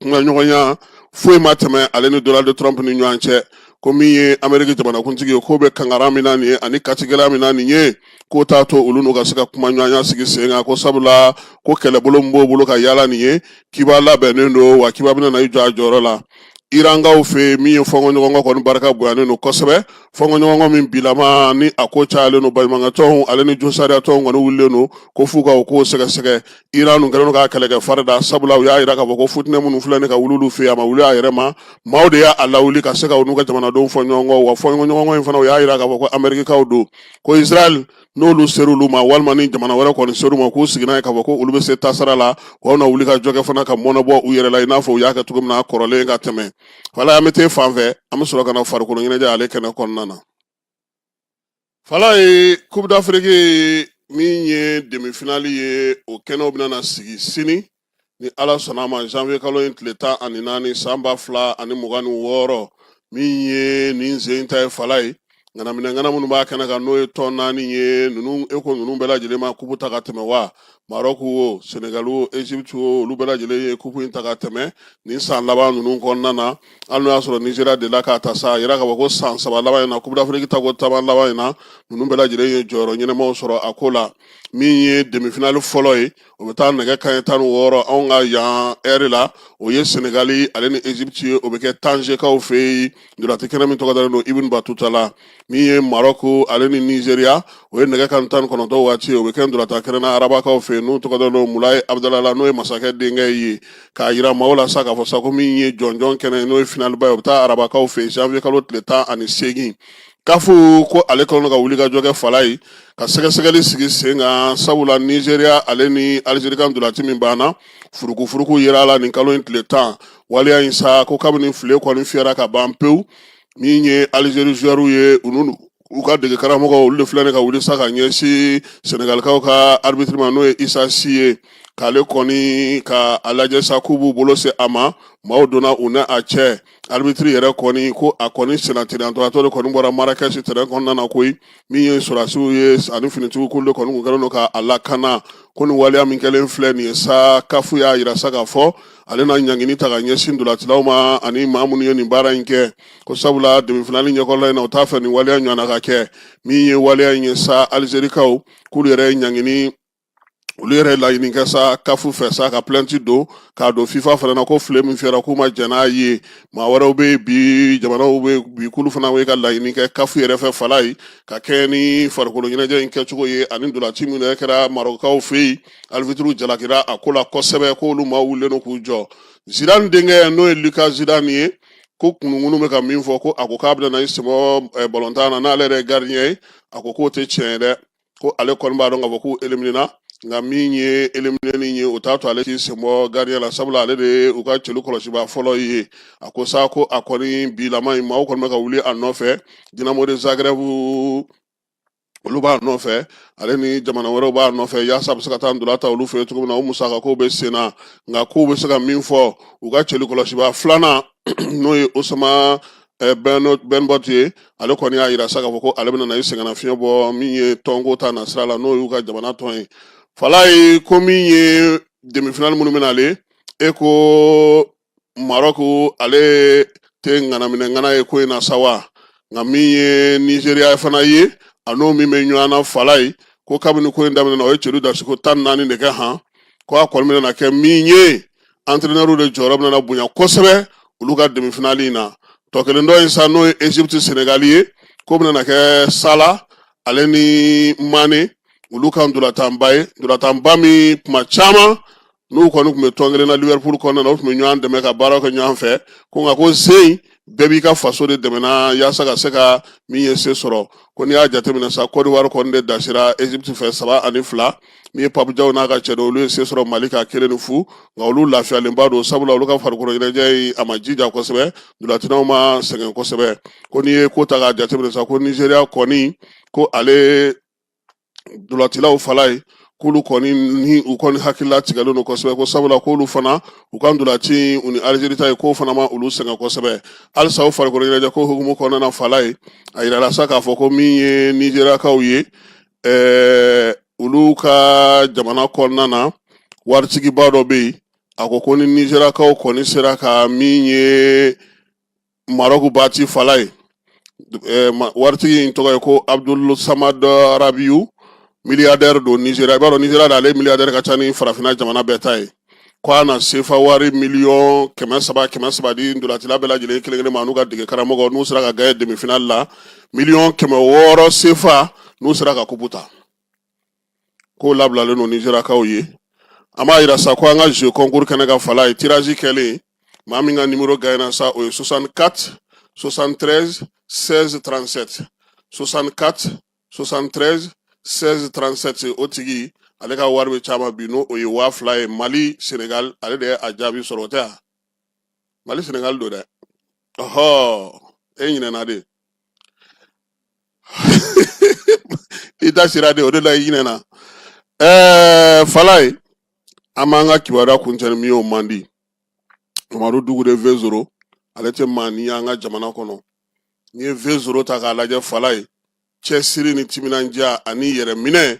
S1: kumaɲɔgɔnya foyi ma tɛmɛ ale ni Donald Trump ni ɲɔgɔn cɛ, ko min ye Ameriki jamanakuntigi ye, k'o bɛ kangara min na nin ye ani katigɛlɛya min na nin ye, k'o t'a to olu n'u ka se ka kumaɲɔgɔnya sigi sen kan, ko sabula ko kɛlɛbolo min b'o bolo ka yaala nin ye, Kiba labɛnnen don, wa Kiba bɛna na i jɔ a jɔyɔrɔ la. Irankaw fɛ, min ye fɔnkɔɲɔgɔnkɔ kɔni barika bonyanen don kosɛbɛ, fɔnkɔɲɔgɔnkɔ min bilama ni a ko cayalen don, baɲumankɛtɔnw ale ni josariyatɔnw kɔni wulilen don ko f'u ka o ko sɛgɛsɛgɛ. Iran dun kɛlen don k'a kɛlɛkɛ fari da, sabula u y'a yira k'a fɔ ko futinɛ minnu filɛ nin ka wuli olu fɛ yen, a ma wuli a yɛrɛ ma, maaw de y'a lawuli ka se ka u n'u ka jamanadenw fɔ ɲɔgɔn kɔ. Wa fɔnkɔɲɔgɔnkɔ in fana, u y'a yira k'a fɔ ko Amerikikaw don, ko Israël n'olu ser'olu ma walima ni jamana wɛrɛ kɔni ser'u ma, k'u sigi n'a ye k'a fɔ ko olu bɛ se tasara la, wa na wuli ka jɔ kɛ fana ka mɔnɛ bɔ u yɛrɛ la, i n'a fɔ u y'a kɛ cogo min na kɔrɔlen ka tɛmɛ. Wala an bɛ t'e fan fɛ, an bɛ sɔrɔ ka na farikolo ɲɛnajɛ ale kɛnɛ kɔnɔna na. Falaye, Coupe d'Afrique min ye demi-finale ye, o kɛnɛw bɛna na sigi sini ni Ala sɔnna a ma, janvier kalo in tile 14 san 2026. Min ye nin sen ta ye, Falaye, ŋanaminɛ ŋana minnu b'a kɛnɛ kan, n'o ye tɔn 4 ye ninnu, e ko ninnu bɛɛ lajɛlen ma kupu ta ka tɛmɛ wa? Maroc o, Senegal o, Egypte o, olu bɛɛ lajɛlen ye kupu in ta ka tɛmɛ nin san laban ninnu kɔnɔna na. Hali n'o y'a sɔrɔ Nigeria delila k'a ta sa, a yira k'a fɔ ko san 3 laban in na, Coupe d'Afrique tako 10 laban in na, ninnu bɛɛ lajɛlen ye jɔyɔrɔ ɲɛnamaw sɔrɔ a ko la. Min ye demi-finale fɔlɔ ye, o bɛ taa nɛgɛ kanɲɛ 16 anw ka yan ɛri la, o ye Senegali ale ni Egypte ye, o bɛ kɛ Tanzekaw fɛ yen, ntolati kɛnɛ min tɔgɔ dalen don Ibn Batuta la. Min ye Maroc ale ni Nigeria, o ye nɛgɛ kanɲɛ 19 waati ye, o bɛ kɛ ntolatan kɛnɛ na Arabakaw fɛ yen, n'u tɔgɔ dalen don Mulayi Abudala la, n'o ye masakɛ denkɛ ye. K'a yira maaw la sa k'a fɔ sa ko min ye jɔnjɔn kɛnɛ, n'o ye finaliba ye, o bɛ taa Arabakaw fɛ yen janvier kalo tile 18. CAF ko ale kɛlen don ka wulikajɔ kɛ, Falaye, ka sɛgɛsɛgɛli sigi sen kan, sabula Nigeria ale ni Algérie ka ntolati min banna, furukufuruku yera a la nin kalo in tile 10. Waleya in sa, ko kabini file kɔni fiyɛra ka ban pewu, min ye Algérie joueurs ye, u n'u u ka dege karamɔgɔ, olu de filɛ nin ka wuli sa ka ɲɛsin Senegalikaw ka arbitre ma, n'o ye Issa Sy ye, k'ale kɔni ka a lajɛ sa k'u b'u bolo se a ma. Maaw donna u ni a cɛ. Arbitre yɛrɛ kɔni ko a kɔni sennatiriyantɔlatɔ de kɔni bɔra Marrakech terrain kɔnɔna na koyi. Min ye sɔrɔdasiw ye ani finitigiw, k'olu de kɔni kun kɛlen don ka a lakana. Ko nin waleya min kɛlen filɛ nin ye sa, CAF y'a yira sa k'a fɔ ale na ɲangini ta ka ɲɛsin ntolacilaw ma ani maa minnu ye nin baara in kɛ, ko sabula demi-finale ɲɛkɔrɔla in na, u t'a fɛ nin waleya ɲɔgɔnna ka kɛ. Min ye waleya in ye sa, Alizerikaw k'olu yɛrɛ ye ɲangini Olu yɛrɛ laɲini kɛ sa CAF fɛ sa ka plainte don k'a don FIFA fana na, ko file min fiyɛra k'u ma jɛn n'a ye. Maa wɛrɛw bɛ bi, jamanaw bɛ bi, k'olu fana bɛ ka laɲini kɛ CAF yɛrɛ fɛ Falaye, ka kɛɲɛ ni farikolo ɲɛnajɛ in kɛcogo ye ani ntolaci min yɛrɛ kɛra Marɔkukaw fɛ yen. Arbitre jalakira a ko la kosɛbɛ, k'olu maa wulilen don k'u jɔ. Zidane denkɛ, n'o ye Lucas Zidane ye, ko kununkunu bɛ ka min fɔ, ko a ko k'a bɛna na i sen bɔ balontan na n'ale yɛrɛ ye gardien ye, a ko k'o tɛ tiɲɛ ye dɛ. Ko ale kɔni b'a dɔn k'a fɔ k'u éliminena, nka min ye élimineni ye, o t'a to ale t'i sen bɔ gardien la, sabula ale de ye u ka celu kɔlɔsibaa fɔlɔ ye. A ko sa ko a kɔni bilama in, maaw kɔni bɛ ka wuli a nɔfɛ. Dinamo de Zagreb, olu b'a nɔfɛ, ale ni jamana wɛrɛw b'a nɔfɛ, yaasa a bɛ se ka taa ntola ta olu fɛ cogo min na. O musaka ko bɛ sen na, nka kow bɛ se ka min fɔ, u ka celu kɔlɔsibaa filanan, n'o ye Osama Benbot ye, ale kɔni y'a yira sa k'a fɔ ko ale bɛna na i sɛgɛnnafiɲɛ bɔ min ye tɔnko ta nasira la, n'o y'u ka jamana tɔn ye Falaye. Ko min ye demi-finale minnu bɛna ale e ko Maroc, ale tɛ ŋanaminɛ ŋana ye ko in na sa wa. Nka min ye Nigeria fana ye, a n'o min bɛ ɲɔgɔn na Falaye, ko kabini ko in daminɛna, o ye celu dasiko 14 de kɛ han. Ko a kɔni bɛna kɛ min ye, entraîneur de jɔyɔrɔ bɛna bonya kosɛbɛ olu ka demi-finale in na. Tɔ kelen dɔ in sa, n'o ye Egypte Senegal ye, ko bɛna kɛ Salah ale ni Mane, olu ka ntolatanba ye, ntolatanba min kuma caman n'u kɔni tun bɛ tɔn kelen na Liverpool kɔnɔna na, u tun bɛ ɲɔgɔn dɛmɛ ka baaraw kɛ ɲɔgɔn fɛ. Ko nka ko sen bɛɛ b'i ka faso de dɛmɛna yaasa ka se ka min ye se sɔrɔ. Ko n'i y'a jateminɛ sa, Côte d'Ivoire kɔni de dasira Egypte fɛ 3-2. Min ye Pape Diaw n'a ka cɛdenw, olu ye se sɔrɔ Mali kan 1-0. Nka olu lafiyalenba don, sabula olu ka farikolo ɲɛnajɛ in, a ma jija kosɛbɛ, ntolacilaw ma sɛgɛn kosɛbɛ. Ko n'i ye ko ta k'a jateminɛ sa, ko Nigeria kɔni, ko ale ntolacilaw Falaye, k'olu kɔni ni u kɔni hakilila tigɛlen don kosɛbɛ, ko sabula k'olu fana u ka ntolaci u ni Algérie ta ye, k'o fana ma olu sɛgɛn kosɛbɛ. Halisa o farikolo ɲɛnajɛ ko hukumu kɔnɔna na Falaye, a yirala sa k'a fɔ ko min ye Nigériakaw ye, olu ka jamana kɔnɔna na, waritigiba dɔ bɛ yen. A ko ko ni Nigériakaw kɔni sera ka min ye Maroc battre Falaye, waritigi in tɔgɔ ye ko Abdul Samad Rabiu, milliardaire don Nigeria. I b'a dɔn Nigeria de, ale milliardaire ka ca ni farafinna jamana bɛɛ ta ye. Ko a na sefa wari miliyɔn 300 300 di ntolacila bɛɛ lajɛlen kelen kelen ma n'u ka dege karamɔgɔ, n'u sera ka gagner demi-finale la, miliyɔn 600 sefa n'u sera ka kupu ta. K'o labilalen don Nigériakaw ye. An b'a yira sa ko an ka jeu concours kɛnɛ kan Falaye, tirage kɛlen, maa min ka numéro gagnera sa, o ye 64 73 16 37, 64 73 16 37. O tigi, ale ka wari bɛ caman bi, n'o o ye 2000 ye. Mali Senegal, ale de ye a jaabi sɔrɔ, o tɛ yan Mali Senegal don dɛ. Ɔhɔ, e ɲinɛna de, i da sera de, o de la i ɲinɛna. Falaye, an b'an ka kibaruya kuncɛ ni min ye, o man di. Mamadu Dukure V0, ale tɛ maa ni an ka jamana kɔnɔ. N'i ye V0 ta k'a lajɛ Falaye, cɛsiri ni timinandiya ani yɛrɛminɛ,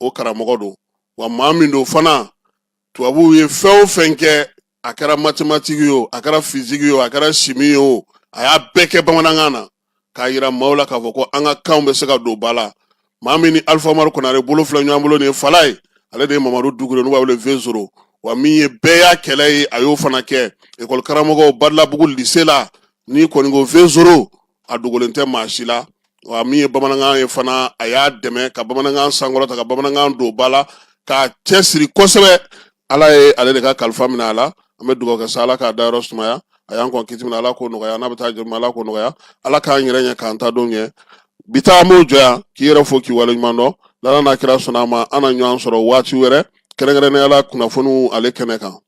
S1: o karamɔgɔ don. Wa maa min don fana, tubabuw ye fɛn o fɛn kɛ, a kɛra mathématique ye o, a kɛra physique ye o, a kɛra chimie ye o, a y'a bɛɛ kɛ bamanankan na k'a yira maaw la k'a fɔ ko an ka kanw bɛ se ka don ba la. Maa min ni Alifa Umaru Konare bolo filɛ ɲɔgɔn bolo nin ye Falaye, ale de ye Mamadu Dukure, n'u b'a wele V0. Wa min ye bɛɛ y'a kɛlɛ ye, a y'o fana kɛ ekɔli karamɔgɔw Badalabugu lycée la. N'i kɔni ko V0, a dogolen tɛ maa si la. Wa min ye bamanankan ye fana, a y'a dɛmɛ ka bamanankan sankɔrɔta, ka bamanankan don ba la, k'a cɛsiri kosɛbɛ. Ala ye ale de ka kalifa minɛ a la. An bɛ dugawu kɛ sa, Ala k'a dayɔrɔ sumaya. A y'an kɔn kiti min na, Ala k'o nɔgɔya. N'a bɛ taa jɔ, Ala k'o nɔgɔya. Ala k'an yɛrɛ ɲɛ, k'an ta don ɲɛ. Bi ta, an b'o jɔ yan, k'i yɛrɛ fo, k'i waleɲuman dɔn. N'Ala n'a kira sɔnna a ma, an na ɲɔgɔn sɔrɔ waati wɛrɛ, kɛrɛnkɛrɛnnenya la kunnafoniw ale kɛnɛ kan.